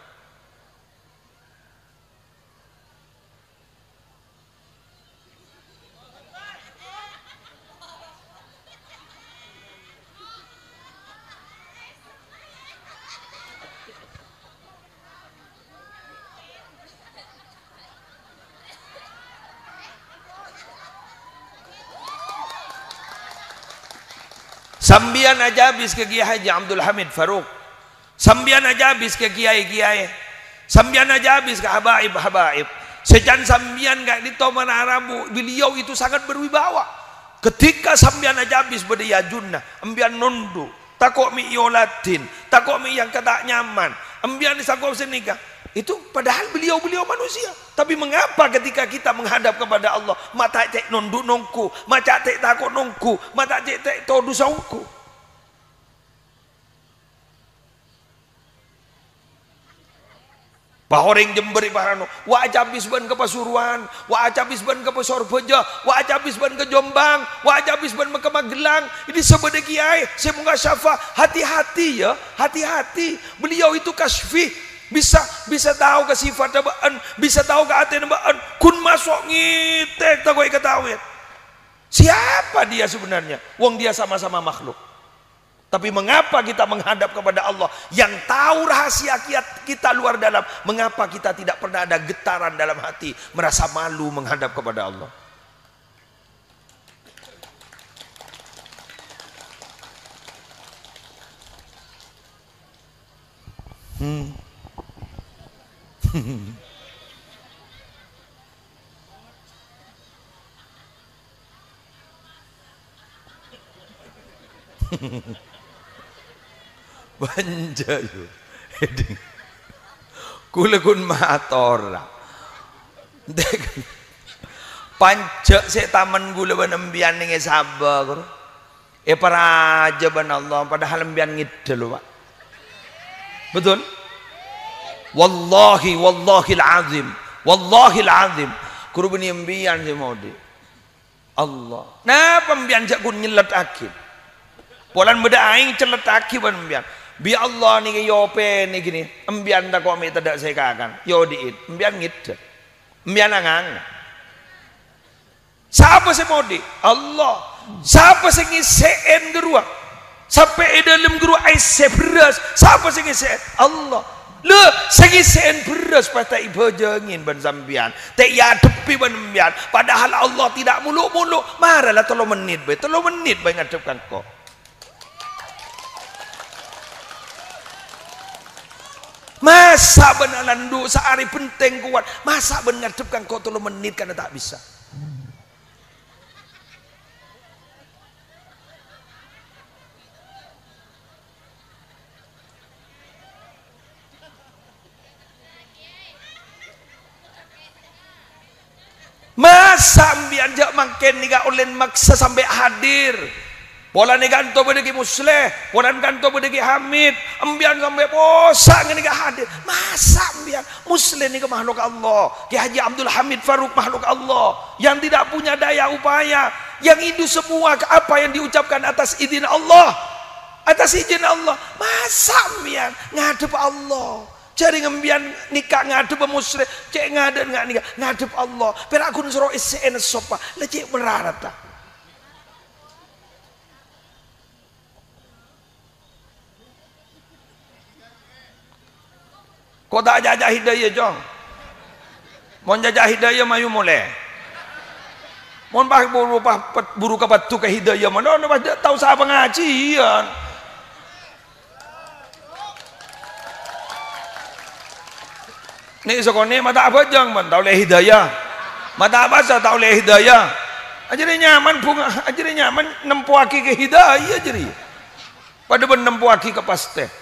Sampèyan ajâ abis ka Kiai Haji Abdul Hamid Farouk. Sampèyan ajâ abis ka kiai-kiai. Sampèyan ajâ abis ka habaib-habaib. Sè can sampèyan ka'ḍinto mana'a rabu, beliau itu sangat berwibawa. Ketika sampèyan ajâ abis bâḍâ è ajunna, sampèyan nondhu', tako' mè' èoladhin, tako' mè' èangka' ta' nyaman, sampèyan sako sanèka. Itu padahal beliau-beliau manusia. Tapi mengapa ketika kita menghadap kepada Allah, ma' ta' cè' nondhu' ongghu, ma' ta' cè' tako' ongghu, ma' ta' cè' todus ongghu? Pas orèng Jember èparano, wa' ajâ abis bâ'na ka Pasuruan, wa' ajâ abis bâ'na ka Sorbhâjâ, wa' ajâ abis bâ'na ka Jombang, wa' ajâ abis bâ'na ka Magelang. Ini sè bâḍâ kiai sè mukasyafah, hati-hati ya, hati-hati. Beliau itu kasyfi, bisa, bisa tao ka sifatta bâ'na, bisa tao ka atèna bâ'na. Ghun maso' ngètèk tako' èkataowè. Siapa dia sebenarnya? Wong dia sama-sama makhluk. Tapi mengapa kita menghadap kepada Allah yang tahu rahasia kiat-, kita luar dalam? Mengapa kita tidak pernah ada getaran dalam hati, merasa malu menghadap kepada Allah? Hmm. Bânnya', yu. Kaulâ ghun mator. Panjhâ' sè tamen kaulâ bân sampèyan nèng è Sabah, ghuru. Èparajâ bân Allah, padahal sampèyan ngèḍḍhâ, lho, Pak. Betul? Wallahi, wallahil azim. Wallahil azim. Ghuru bânnè sampèyan sè maoḍi'. Allah. Napa sampèyan jhâ' ghun nyellettaghi? Polana bâḍâ aèng cellettaghi bân sampèyan. Bi' Allah nèka èopènè ghânèka, sampèyan tako' mè' tadâ' sè èkakan. Èoḍi'i, sampèyan ngèḍḍhâ. Sampèyan anganga. Sapa sè maoḍi'? Allah. Sapa sè ngèssè'è ghâruwa? Sampè' è ḍâlem ghâruwa èssè bherrâs. Sapa sè ngèssè'è? Allah. Lha, sè ngèssè'è bherrâs pas ta' èbhâjângè bân sampèyan, ta' èaḍhebbhi bân sampèyan. Padahal Allah tidak muluk-muluk. Mara la tello mennit bhâi, tello mennit bhâi ngaḍhep ka engko'. Masa' bâ'na alandu' saarè bhenteng kowat? Masa' bâ'na ngadhep ka engko' tello mennit kana ta' bisa? Masa' empèyan jhâ' mangkèn nèka ollè maksa sampè' hadir? Polana kanto bâdâ Kè Musleh, polana kanto bâdâ Kè Hamid, empèyan sampè' possa' ngènèka hadir. Masa' empèyan? Musleh nèka makhluk Allah. Kè Haji Abdul Hamid Faruk makhluk Allah yang tidak punya daya upaya, yang itu semua ke-, apa yang diucapkan atas izin Allah. Atas izin Allah. Masa' empèyan ngadhep Allah? Jhârèng empèyan nèka ngadhep Musleh, cè' ngadhep nga' nèka ngadhep Allah. Pèra' ghun soro essè'è soppa, la cè' mararata. Ko' ta' jhâjhâ hidayah, Cong. Mon jhâjhâ hidayah, mayu molè. Mon pas buru, pas pet-, buru kapaddhu ka hidayah, mon ono pas ta' tao sapa ngajhiyân. Nè' sakonè' ma' ta' abhâjâng, mon ta' ollè hidayah. Ma' ta' abhâsa ta' ollè hidayah. Ajâriyâ nyaman bhunga, ajâriyâ nyaman nempowaghi ka hidayah jâriyâ. Padâ bân nempowaghi ka pastè.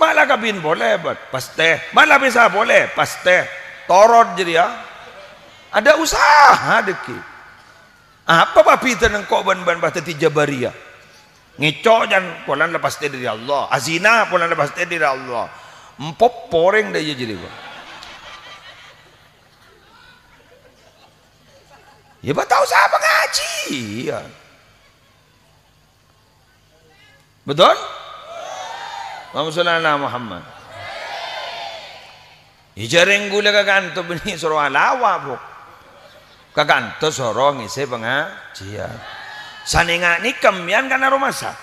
Ma' la kabin polè, bân pastè. Ma' la bisa polè, pastè. Torot jâriyâ. Ada usaha dhâggi'. Apa pabidhâna engko' bân, bân pas dhâddhi Jabariyah? Ngèco' jân polana la pastè dâri Allah. Azina polana la pastè dâri Allah. Empop porèng dâ' iyâ jâriyâ. Yâ, bâ' tao sapa ngajhi, yâ. Betul? Allahumma sholli ala Muhammad. Ijârèng ghulâ ka kanto bânnè soro alawa, Bu. Ka kanto soro ngèssè pangajhiyân. Sanènga' nèka empèyan kan aromasa.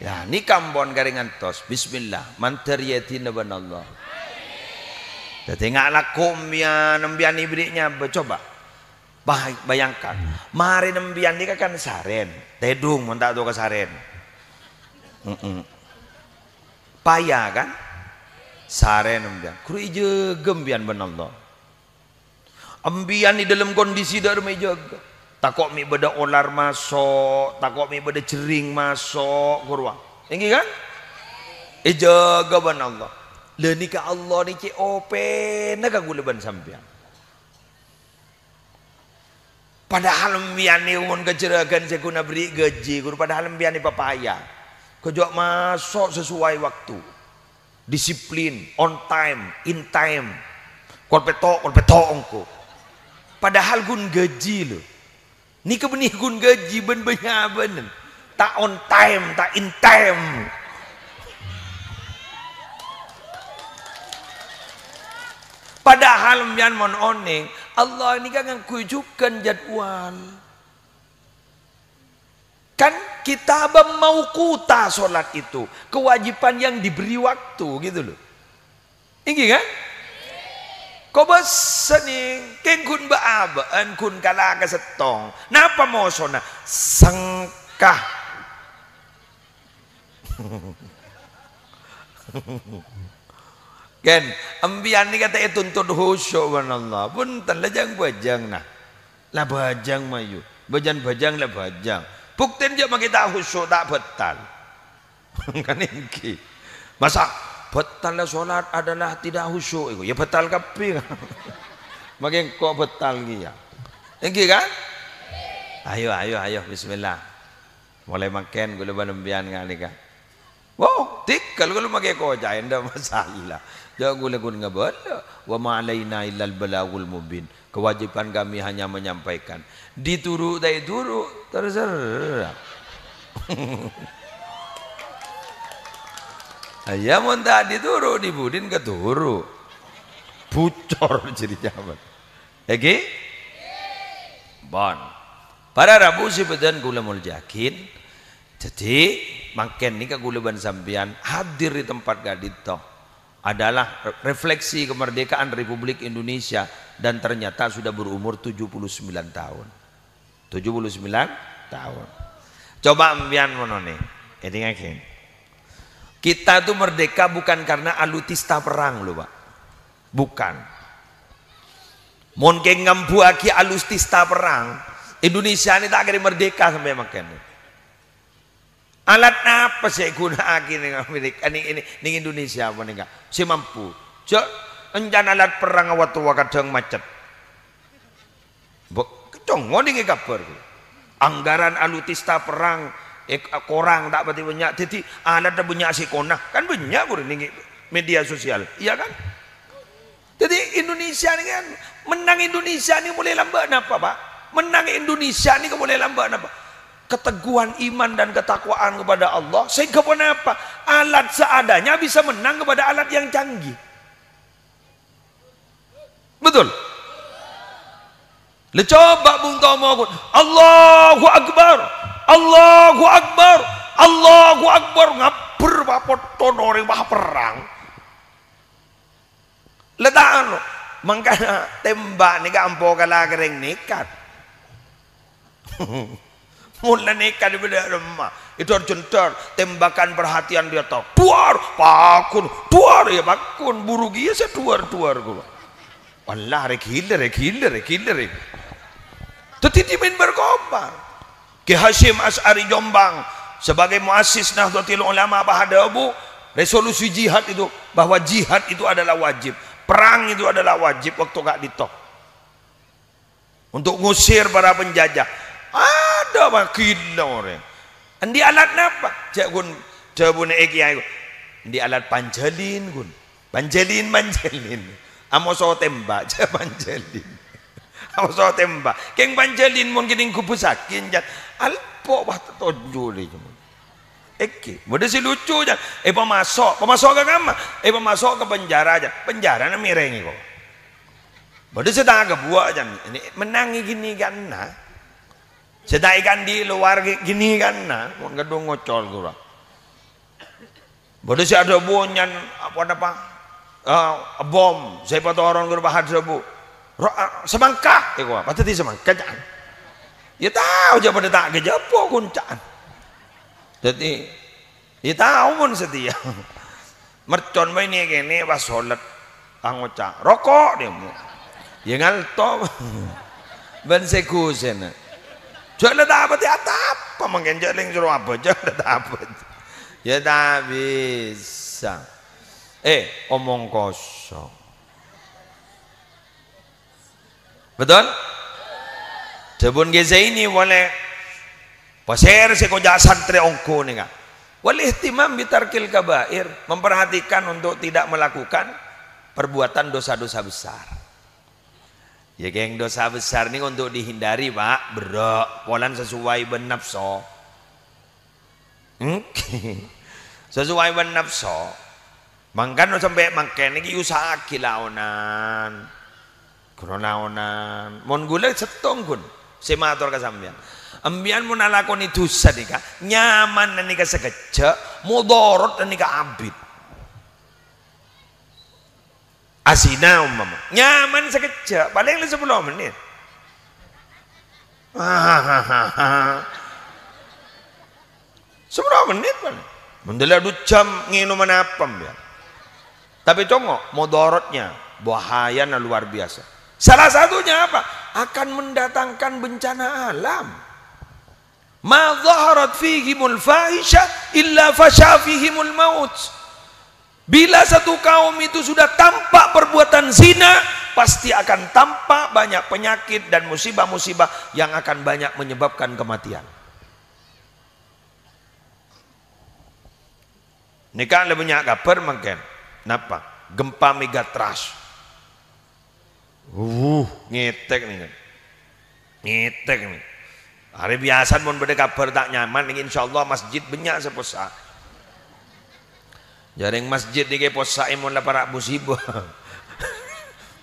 Yâ, nèka ampon karè ngantos. Bismillah, mandhâr èdina bân Allah. Dhâddhi nga' lako empèyan, empèyan èberri' nyabâ. Coba. Bah-, bayangkan, marèna empèyan nèka kan sarèn, tèdung mon ta' tao ka sarèn. Mm-mm. Paya kan? Sarèn empèyan. Ghuru èjâgâ empèyan bân Allah. Empèyan è dâlem kondisi dâ' remma èjâgâ. Tako' mè' bâdâ olar maso', tako' mè' bâdâ jhering maso', ghuru. Èngghi kan? Èjâgâ bân Allah. La nèka Allah nè cè' opèna ka ghulâ bân sampèyan. Padahal empèyan nèko mon ka jhurâghân sè ghun aberri' ghâji, ghuru, padahal empèyan nè papaya. Ghâjâ' maso' sesuai waktu. Disiplin, on time, in time. Kol pètto', kol pètto' engko'. Padahal ghun ghâji, lho. Nèka bânnè ghun ghâji bân bânnya' bânnè. Ta' on time, ta' in time. Padahal empèyan mon onèng, Allah nèka ngangghuy jhughân jadwal. Kan kitabam mauquta sholat itu, kewajiban yang diberi waktu, gitu loh. Èngghi, kan? Kobâsa nè, kèng ghun bâ'-abâ'ân, ghun kala ka sèttong. Napa mosona? Sengka. Kèng, empèyan nèka ta' ètuntut khusyuk bân Allah. Bhunten, la jhâng-bhâjâng, nah. La bhâjâng mayu. Bhâjâng-bhâjâng la bhâjâng. Buktèna jhâ' makè ta' khusyuk, ta' bâtal. Kan èngghi. Masa' bâtalla sholat adalah tidak khusyuk iku? Ya bâtal kabbhi. Makè engko' bâtal kèya. Èngghi kan? Ayo, ayo, ayo, bismillah. Molaè mangkèn ghulâ bân empèyan nganèka. Wow, tèghâl ghulâ makè koca', enḍâ' masalah. Jhâ' ghulâ ghun ngabâlâ. Wa ma alaina illal balaghul mubin. Kewajiban kami hanya menyampaikan. Dituru' ta' èturu', terserah. Iyâ, mon ta' dituru', dhi-budina katuru'. Bucor jârèya, mon. Èngghi? Pon. Para rabu sè bâdhân ghulâ molja'aghi. Dhâddhi, mangkèn nèka ghulâ bân sampèyan hadir di tempat ka'ḍinto adalah re-, refleksi kemerdekaan Republik Indonesia dan ternyata sudah berumur tujuh puluh sembilan tahun. Tujuh puluh sembilan tahun. Coba empèyan mon onèng. Èdingngaghi. Kita itu merdeka bukan karena alutsista perang, loh, Pak. Bukan. Mon kèng ngambuwâghi alutsista perang, Indonesia nè ta' kèra merdeka sampè' mangkèn. Alat napa sè èghuna'aghi nèng Amerika, nèng, nèng, nèng Indonesia panèka? Sè mampu. Jhâ' èncana alat perang awattowa kadhâng macet. Mbok, cong, ngodingè kabhâr. Anggaran alutsista perang, eh, korang ta' patè bânnya', dhâddhi alat bânnya' sè kona. Kan bânnya' ghuru nèng media sosial, iyâ kan? Dhâddhi Indonesia nèka kan, mennang Indonesia nèka molaè lambâ' napa, Pak? Mennang Indonesia nèka molaè lambâ' napa? Keteguhan iman dan ketakwaan kepada Allah, sehingga ponapa? Alat seadanya bisa menang kepada alat yang canggih. Betul? Lè, coba Bung Tomo, ghun, "Allahu Akbar, Allahu Akbar, Allahu Akbar," ngabbher, papottona orèng, wah, perang. Lè, ta' anu, mangkana tembak nèka ampo kala kèrèng nekat. Mon la nekat bâdâ remma, èdor-jendor, tembakan perhatian di atas. Duwâr, pagghun, duwâr, iyâ pagghun, buru kèya sè duwâr-duwâr ghuru. Wallah, rè ghilâ, rè ghilâ, rè ghilâ, rè. Dhâddhi dhimèn berkobar. Ki Hasyim Asy'ari Jombang sebagai muassis Nahdlatul Ulama pas adhâbu, resolusi jihad itu, bahwa jihad itu adalah wajib. Perang itu adalah wajib waktu ka'dinto. Untuk ngusir para penjajah. Adâ, wah, ghilâ orèng. Andi' alat napa? Jhâ' ghun, dhâbuna è kèyaè, ghun. Andi' alat panjhâlin, ghun. Panjhâlin, panjhâlin. Amoso tembak, jhâ' panjhâlin. Amoso tembak. Kèng panjhâlin mon kènèng ghubusaghi, jhâ'. Alpo, wah, tonjhu lè, cuma. Èngghi, bâdâ sè lucu, jhâ'. Èpamaso', pamaso' ka kamma? Èpamaso' ka penjara, jhâ'. Penjarana mèrèngè, kok. Bâdâ sè ta' kabuwâ', jhâ'. Nè, mennangè ghâni-ghâna. Sè ta' èkandi' lowar ghâ-, ghâni-ghâna. Mon kadhung ngocol ghuru. Bâdâ sè adhâbu nyang apa-napa? Eh, bom, sè patoron ghuru pas adhâbu. Ro-, a-, samangka, èkowa, pas dhâddhi samangka, ca'an. Iyâ tao, jhâ' padâ ta' ghâjâpo, ghun, ca'an. Dhâddhi, iyâ tao mon satèya. Mercon bâi nè-kènè pas solat, angoca', "Roko'," dhimmo. Iyâ ngalto. Bân sè ghusèna. Jhâ' la ta' patè atapa mangkèn, jhâ' lèng soro abâjâng la ta' abâjâng. Iyâ ta' bisa. Eh, omong kosong. Betul? Dhâbuna Kè Zaini polè, pasèra sè èkoca' santrè ongghu nèka. Wal ihtimam bitarkil kabair, memperhatikan untuk tidak melakukan perbuatan dosa-dosa besar. Iyâ, kèng, dosa besar nèka untuk dihindari, Pak. Berrâ', polana sesuai bân napso. Hmm? Sesuai bân napso. Mangkana sampè' mangkèn nèka èusaha'aghi laonan. Ghun laonan. Mon ghulâ sèttong, ghun, sè mator ka sampèyan. Empèyan mon alakonè dhusa nèka, nyamanna nèka sakejjhâ', modorot nèka abit. Azina, umpama. Nyaman sakejjhâ', palèng la sapolo mennit. Sapolo mennit, palèng. Mon dâlâ du jam ngènoma napa, ya. Tapi, congo', modorotnya, bahayana luar biasa. Salah satunya apa? Akan mendatangkan bencana alam. "Ma dhaharat fihimul fahisha illa fasha fihimul maut." Bila satu kaum itu sudah tampak perbuatan zina, pasti akan tampak banyak penyakit dan musibah-musibah yang akan banyak menyebabkan kematian. Nèka la bânnya' kabhâr mangkèn. Napa? Gempa megatrust. Wuh, ngètèk nèka. Ngètèk nèka. Arè biyasa mon bâdâ kabhâr ta' nyaman nèka, insyaallah masjid bânnya' sè possa'. Jhâreng masjid nèka èpossa'è mon la para' musibah.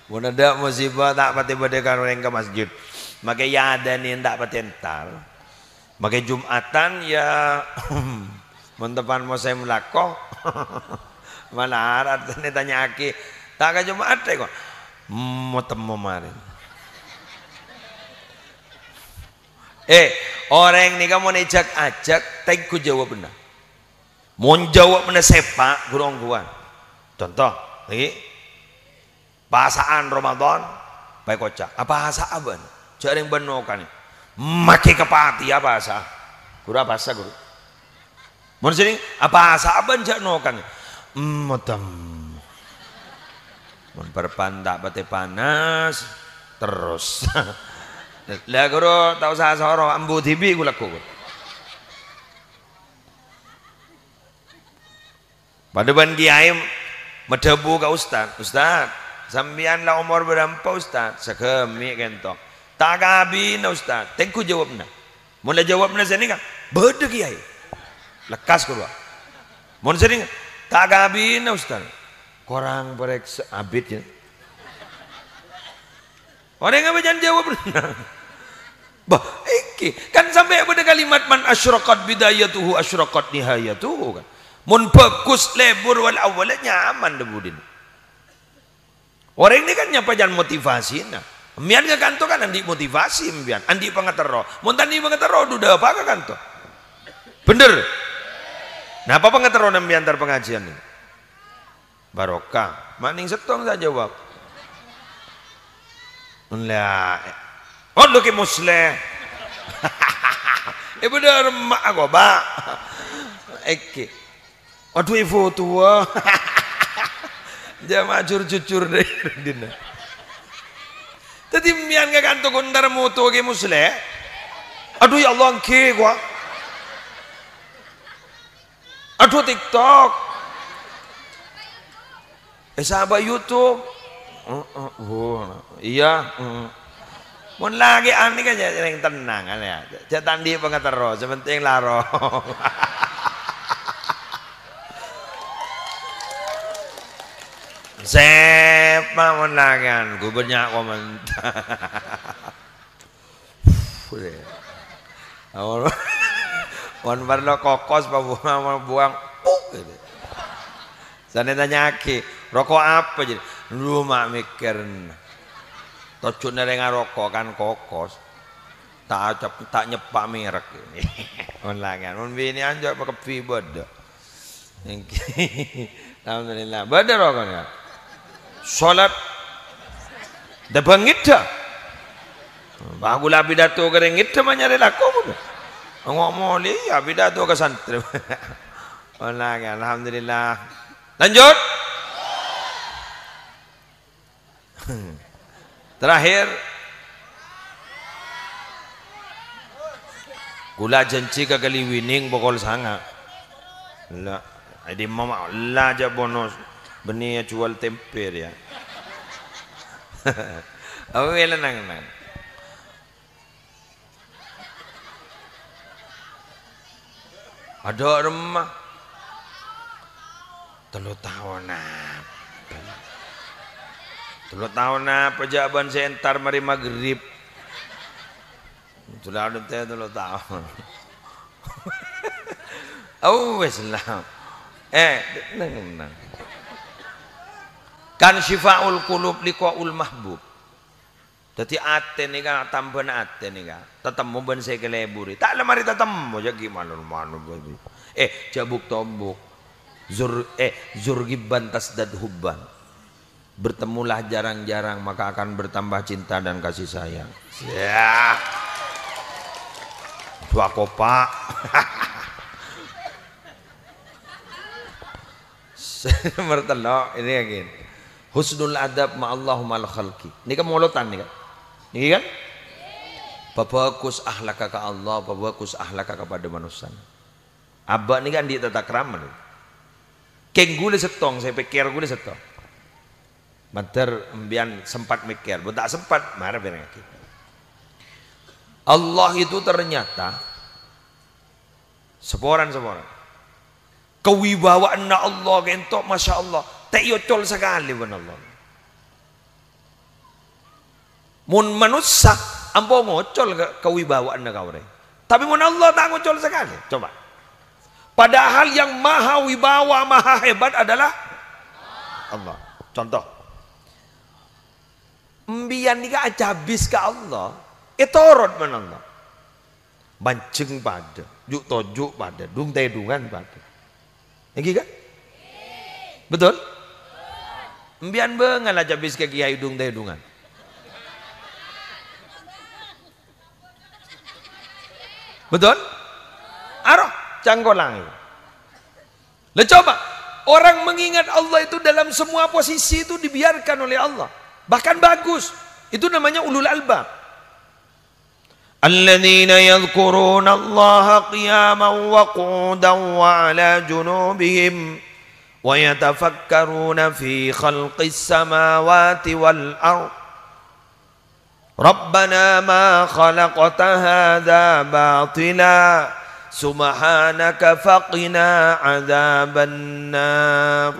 Mon adâ' musibah ta' patè bâdâ orèng ka masjid. Makè yâ adâna ta' patè entar. Makè Jum'atan, ya, mon teppan mosèm lako. Malarat, artèna tanya'aghi, "Ta' ka Jum'at, kok?" "Mo-, temmo marè." Eh, orèng nèka mon èjhâk-ajhâk, tèngghu jâwâbbhâ. Mon jâwâbhânna sèpa', ghuru ongghuwân. Conto, ngghi. Pasa'an Ramadan, paèkoca'. Apasa'a bâ'na? Jhâ' rèng bân nokangè. Makè kapatèya apasa'a. Ghuru apasa'a, ghuru? Mon sènèng, apasa'a bâ'na jhâ' nokangè. Emmotem. Mon bârbân ta' patè panas, terros. La, ghuru, ta' osa soro, ambu dhibi' ghulâ, ghuru. Padâ bân kiyaè madhâbu ka ustad, "Ustad, sampèyan la omor bârâmpa, Ustad?" "Saghâmè' kènto." "Ta' kabinna, Ustad." Tèngghu jâwâbhânna. Mon la jâwâbhânna sènèngnga, bâdâ kiyaè. Lekkas, ghuru. Mon sènèngnga, "Ta' kabinna, Ustad." Korang parèksa, abit, yâ. Orèng apa jhân jâwâb? Bah, ènggi. Kan sampè' bâdâ kalimat, "Man asyraqat bidayatuhu asyraqat nihayatuhu," kan. Mon bhâghus lebur wal awwal, nyaman dâ' budina. Orèng nèka kan nyapa jhân motivasina. Empèyan ka kanto kan andi' motivasi empèyan, andi' pangaterro. Mon ta' andi' pangaterro, dhu dâpa' ka kanto. Bhender? Napa pangaterrona empèyan entar pangajiân nèka? Barokah. Ma' nèng sèttong sè ajâwâb. Ella. Oh, lo Kè Musleh. Eh, bâdâ remma' ako, Pak. Ènggi. Adhu, èfoto, wah. Jhâ' ma' jur-jujur dâri dinna. Dhâddhi, empèyan ka kanto ghun entar moto Kè Musleh. Adhu, ya Allah, ènggi, kowa. Adhu, TikTok. Eh, sapa YouTube? Heeh, oh, iyâ, heeh. Mon lakè'an nèka jhâ' rèng tennang, kan, yâ. Jhâ' ta' andi' pangaterro, sè pentèng la ro. Sèpa mon lakè'an, gu bânnya' komentar. Mon parlo kokos, pabuwâng, pabuwâng, puk, gitu. Sè ètanya'aghi, "Roko' apa?" Jadi, "Lu, ma' mèkkèrna. Tojjhuna rèng aroko' kan kokos. Ta' acep-, ta' nyeppa' merek." Mon lakè'an, mon binè'an jhâ' pakebbhi bâdâ. Ènggi. Alhamdulillah. Bâdâ rokona. Salat. Dâ' bângèdhâ. Bâ' ghulâ pidato ka rèng ngèdhâ ma' nyarè lako, bâdâ. Ngo' molè, yâ, pidato ka santrè. Olah, alhamdulillah. Lanjut. Terakhir, ghulâ jhânjhi ka Kaliwining pokol sanga'. La, è dimma ma-, la jhâ' bono bânnè ajhuwâl tèmpè rèya. Apa bhâi la nang-ennang? Adâ' remma. Tello taon apa? Tello taon apa jhâ' bân sè entar marè magrib? Tello taon. Oh, wis la. Eh, neng-neng. Kan syifaul qulub liqaul mahbub. Dhâddhi, atè nèka, tambhâna atè nèka, tatemmo bân sè èkaleburi. Ta' la marè tatemmo, jhâ' ghi' mano-mano bâbi. Eh, jhâ' buk-tobuk. Zur-, eh, zur ghibban tasdad hubban. Bertemulah jarang-jarang, maka akan bertambah cinta dan kasih sayang. Yah. Dua kopak. Nomer tello', ini yakin. Husnul adab ma'allah ma'al khalqi. Nèka molotan nèka. Nèka kan? Pabhâghus akhlakka ka Allah, pabhâghus akhlakka kapadâ manossa. Abâ' nèka andi' tatakrama, lho. Kèng ghulâ sèttong, sè pèkkèr ghulâ sèttong. Mandhâr empèyan sempat mèkkèr, mon ta' sempat, mara bhârengngaghi. Allah itu ternyata Saporana, saporana. Kawibawaanna Allah kènto, masya Allah, ta' èocol sakalè bân Allah. Mon manossa, ampo ngocol ka-, kawibawaanna ka orèng. Tapè mon Allah ta' ngocol sakalè. Coba. Padahal yang maha wibawa, maha hebat adalah Allah. Contoh. Empèyan nèka acabis ka Allah, ètorot bân Allah. Manjheng padâ, ju'-toju' padâ, dung-tèdungan padâ. Èngghi, kan? Betul? Empiyan bângal ajâ bis ka kiai dung-tèdungan. Betul? Aro, cangkolang. Lah, coba, orang mengingat Allah itu dalam semua posisi itu dibiarkan oleh Allah. Bahkan bagus. Itu namanya ulul albab. الذين يذكرون الله قياما وقعودا وعلى جنوبهم ويتفكرون في خلق السماوات والأرض ربنا ما خلقت هذا باطلا سبحانك فقنا عذاب النار.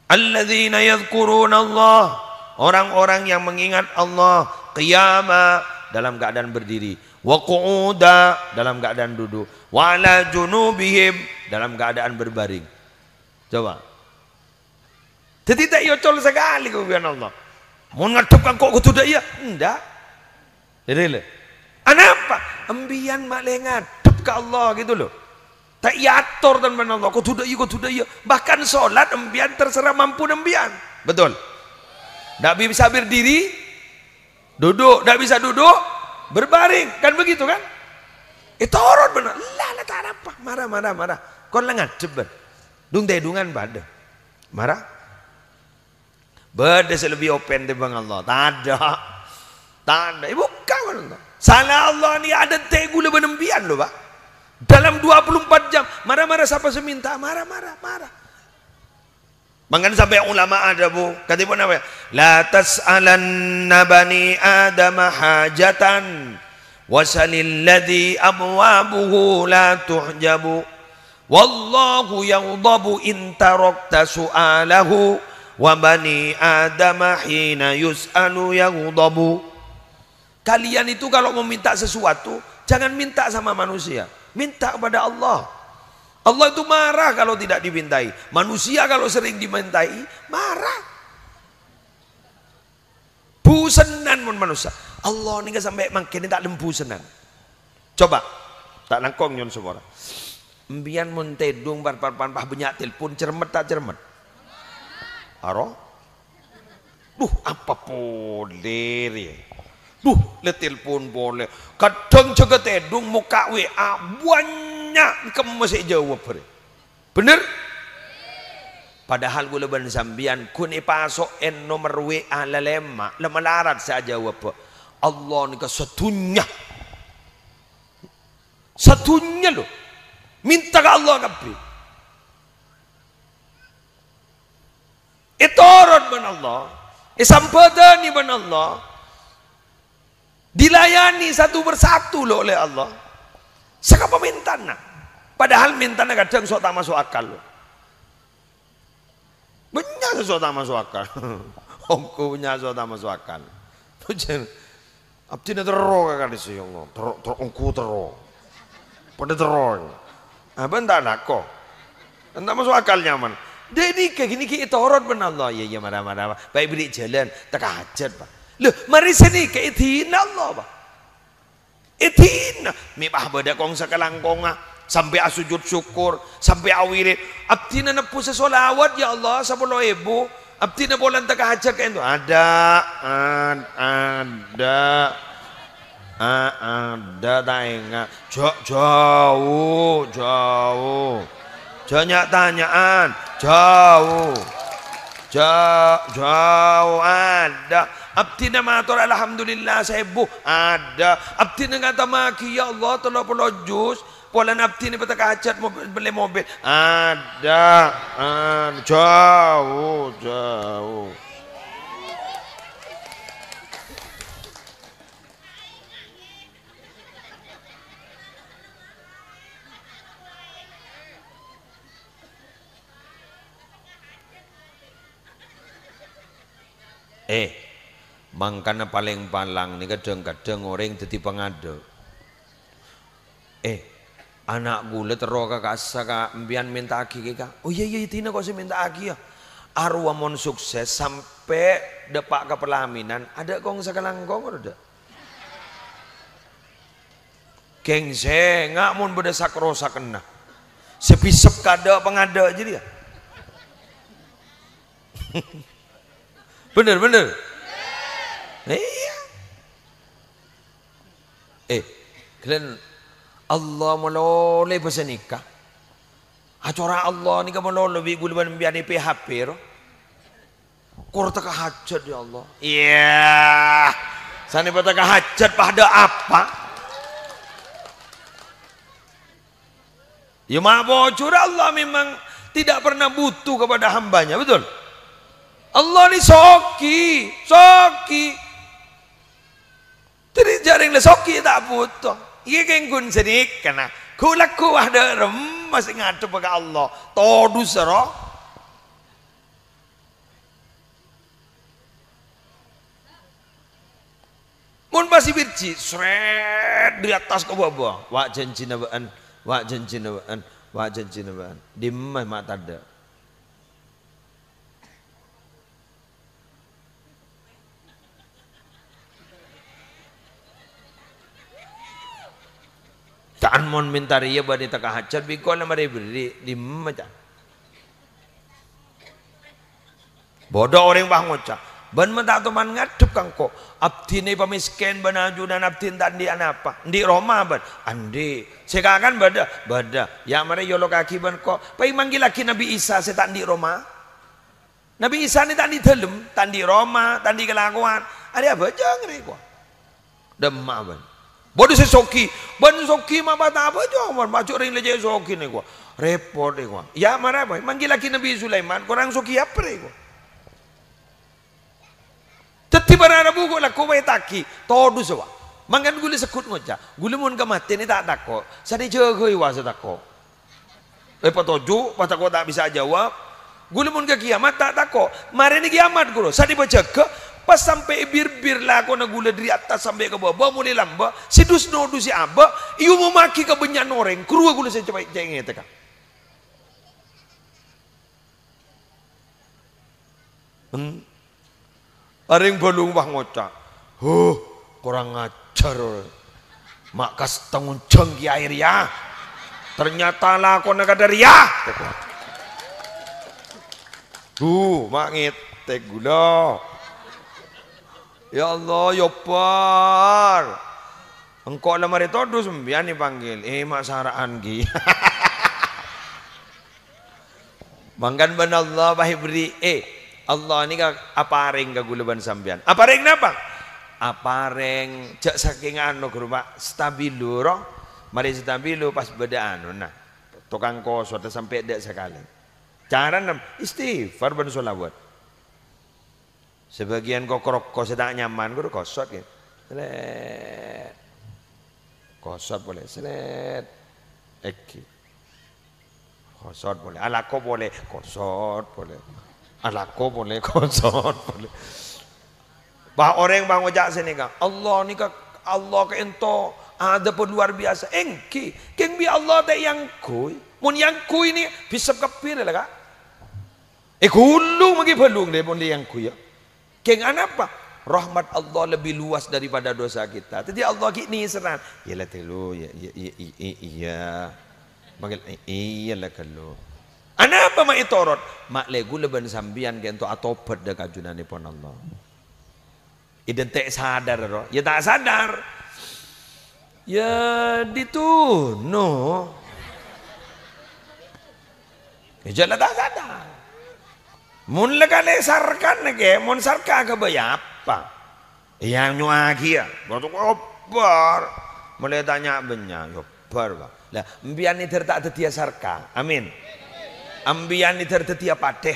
Alladzina yadzkurunallah, orang-orang yang mengingat Allah, qiyama, dalam keadaan berdiri, wa qu'uda, dalam keadaan duduk, wa ala junubihim, dalam keadaan berbaring. Coba. Dhâddhi ta' èocol sakalè ka bân Allah. Mon ngadhep ka engko' kodhu dâ' iyâ? Endak. Jadi lho. Anapa? Empiyan ma' lè ngadhep ka Allah gitu loh. Ta' èator bân Allah, kodhu dâ' iyâ, kodhu dâ' iyâ. Bahkan sholat empiyan terserah mampu empiyan. Betul? Ndak bisa berdiri, duduk. Ndak bisa duduk, berbaring. Kan begitu kan? Ètorot bân Allah. Lah, lah, ta' napa. Mara, mara, mara. Kon la ngadhep bân. Dung-tèdungan padâ. Mara. Bâdâ sè lebbi open tèmbhâng Allah? Tadâ'. Tadâ'. Èbukka' bân Allah. Sala Allah nèka adântè' ghulâ bân empiyan lho, Pak. Dalam dua puluh empat jam. Mara-mara sapa sè mènta? Mara, mara, mara. Mangkana sampè' ulama adhâbu, kadhi ponapa? "La tas'alanna bani Adama hajatan, wa salilladzi abwabuhu la tuhjabu." Wallahu yaghdabu in tarakta su'alahu, wa bani Adama hina yus'alu yaghdabu. Kalian itu kalau meminta sesuatu, jangan minta sama manusia. Minta kepada Allah. Allah itu marah kalau tidak dimintai. Manusia kalau sering dimintai, marah. Busennan mon manossa. Allah nèka sampè' mangkèn ta' lem busennan. Coba, ta' langkong nyo'on sapora. Empiyan mon tèdung par-, par-, par-, pas bânnya' telpon, cermet ta' cermet? Aro? Duh, apa polè rèya? Duh, lè telpon polè. Kadhâng jâgâ tèdung mokka' W A, bânnya' kemma sè èjâwâb, rè. Bener? Padahal ghulâ bân sampèyan ghun èpaso'è nomer W A lalèma', la malarat sè ajâwâbbhâ. Allah nèka sadhunnya. Sadhunnya, lho. Mènta ka Allah kabbhi. Ètorot bân Allah. Èsambhâdhâni bân Allah. Dilayani satu persatu, lho, oleh Allah. Sakapa mèntana. Padahal mèntana kadhâng so' ta' maso' akal, lho. Bânnya' sè so' ta' maso' akal. Ongghu bânnya' so' ta' maso' akal. Abdhina terro ka ka'dissa, ya Allah. Terro, terro, ongghu terro. Padâ terro. Apa enta' nako? Enta' maso' akal nyaman. Dâ' nèka ghi nèka ètorot bân Allah. Iyâ, iyâ, mara, mara, mara. Bâ' èberri' jhâlân. Teka hajat, Pak. Lho, marè sanèka èdina Allah, Pak. Èdina. Mè' pas bâdâ kong sakalangkongnga. Sampè' asujud syukur. Sampè' awirid. Abdhina nebbhusa sholawat, ya Allah, sapolo èbu. Abdhina polana teka hajat kaènto. Adâ', ad-, adâ'. A-, adâ' ta' enga'. Ja-, jhâu, jhâu. Jhâ' nya'-tanya'an. Jhâu. Ja-, jhâu. Adâ'. Abdhina mator alhamdulillah saèbu. Adâ'. Abdhina ngatamaghi, ya Allah, tello polo juz. Polana abdhina èpateka hajat mob-, mellè mobil. Adâ'. Ad-, jhâu, jhâu. Eh, mangkana palèng palang nèka dhâng-kadhâng orèng dhâddhi pangadâ'. Eh, ana' ghulâ terro ka kassa, Ka', empèyan mènta'aghi, Ka'. Oh, iyâ, iyâ, dina kok sè mènta'aghi, yâ. Arowa mon sukses sampè' dâpa' ka palaminan, adâ' kong sakalangkong, adâ'. Kèng sènga' mon bâdâ sak-rosakenna. Sè bhisep kadâ' pangadâ' jârèya. Bhender, bhender. Iyâ. Eh, ghellâ' Allah malolo bâsa nèka. Acara Allah nèka malolo bi' ghulâ bân sampèyan è P H P ro. Kor teka hajat, ya Allah. Iyâ. Sanè pateka hajat padâ apa? Ya, ma' bojur Allah memang tidak pernah butuh kepada hambanya, betul? Allah ni sogi, sogi. Dhâddhi jhâ' rèng la sogi ta' buto. Iyâ kèng ghun sanèka na. Ghu-lagghu wah dâ' remma sè ngadhebbhâ ka Allah. Todus ro. Mon pas èbirji, srèt, dâri attas ka bâbâ. Wa' janjina bâ'ân, wa' janjina bâ'ân, wa' janjina bâ'ân. Dimma ma' tadâ'. Ca'an mon mènta rèya bânnè teka hajat, bi' engko' la marè èberri', dimma, ca'? Bâdâ orèng pas ngoca', "Bân ma' ta' toman ngadhep ka engko'? Abdhina èpamèskèn bân ajunan abdhina ta' andi' anapa. Andi' roma bân?" "Andi'." "Sè kakan bâdâ?" "Bâdâ." "Ya' marè èolokaghi bân engko'. Pèng manggillaghi Nabbhi Isa sè ta' andi' roma." Nabbhi Isa ni ta' andi' dâlem, ta' andi' roma, ta' andi' kalakowan. Arèya abhâjâng rè kowa. Dâ' emma bân. Bâdâ sè sogi, bân sogi ma' pas ta' abhâjâng, bân. Maca' rèng lècè' sogi nè kowa. Rèpot nè kowa. Ya' marè apa? Manggillaghi Nabbhi Sulaiman, korang sogi apa rè kowa? Dhâddhi para rabu ko' lagghu ètagi, todus, wa. Mangkana ghulâ segghut ngoca', ghulâ mon ka matèna ta' tako', sanè jâgâi, wa, sè tako'. Èpatoju', pas tako' ta' bisa ajâwâb. Ghulâ mon ka kiyamat ta' tako', marèna kiyamat, ghulâ, sanè pajâgâ, pas sampè' è bir-bir lakona ghulâ dâri attas sampè' ka bâbâ, molaè lambâ', sè dus-nodus sè abâ', èomommaghi ka bânnya'na orèng, ghâruwa ghulâ sè cè'-, cè' ngètèka. Hmm. Arèng bâlung pas ngoca', "Huh, korang ajhâr. Ma' kasta ngonjhâng kèyaè rèya. Ternyata lakona kadâ' rèya." Duh, ma' ngètèk ghulâ. Ya Allah, ya Bar. Engko' la marè todus, sampèyan èpanggil. Eh, ma' sara'an, ghi. Mangkana bân Allah pas èberri', eh, Allah nèka aparèng ka ghulâ bân sampèyan. Aparèng napa? Aparèng, jhâ' sakèng ano, ghuru, Pak, stabilo, ro. Marè stabilo pas bâdâ anona. Tokang kosot sampè' dâ' sakalè. Carana istighfar bân sholawat. Sabâgiyân koko-roko sè ta' nyaman, ghuru, kosot, ya. Slèt. Kosot polè, slèt. Èghi. Kosot polè. Alako polè, kosot polè. Alako polè, kosot polè. Bâ orèng bâ ngoca' sanèka, "Allah nèka, Allah ka'ènto adhâbbhâ luar biasa." Èngghi, kèng bi' Allah ta' èangghuy. Mon èangghuy nè, bhisep kabbhi la, Ka'. Èghulung maghi bâlung dâ' mon èangghuy, ya. Kèng anapa? Rahmat Allah lebih luas daripada dosa kita. Dhâddhi Allah ghi' nèserran. "Iyâ la ghâllu, ya, ya, ya, i-, i-, iyâ." Manggil, "I-, iyâ la ghâllu." Anapa ma' ètorot? Ma' lè ghulâ bân sampèyan ka'ènto atobhât dâ' ka ajunanèpon Allah. Èdhânte' sadar, ro? Ya ta' sadar. Ya dituno. Ya jhâ' la ta' sadar. Mon la kalè sarkana, kè, mon sarka ghâbây apa? Èanyo'aghi, ya. Bâto kobâr. Molaè tanya bânnya', ya. Bar, Pak. Lah, empèyan nèdhâr ta' dhâddhiyâ sarka. Amin. Empèyan nèdhâr dhâddhiyâ patè.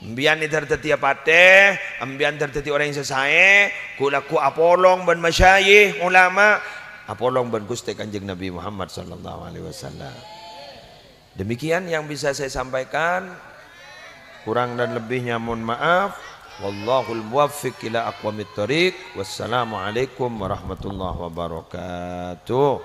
Empèyan nèdhâr dhâddhiyâ patè, empèyan nèdhâr dhâddhi orèng sè saè, ghu-lagghu apolong bân masyayikh, ulama, apolong bân Ghustè Kanjeng Nabi Muhammad sallallahu alaihi wasallam. Demikian yang bisa saya sampaikan. Kurang dan lebihnya mohon maaf. Wallahul muwaffiq ila aqwamit thoriq. Wassalamualaikum warahmatullahi wabarakatuh.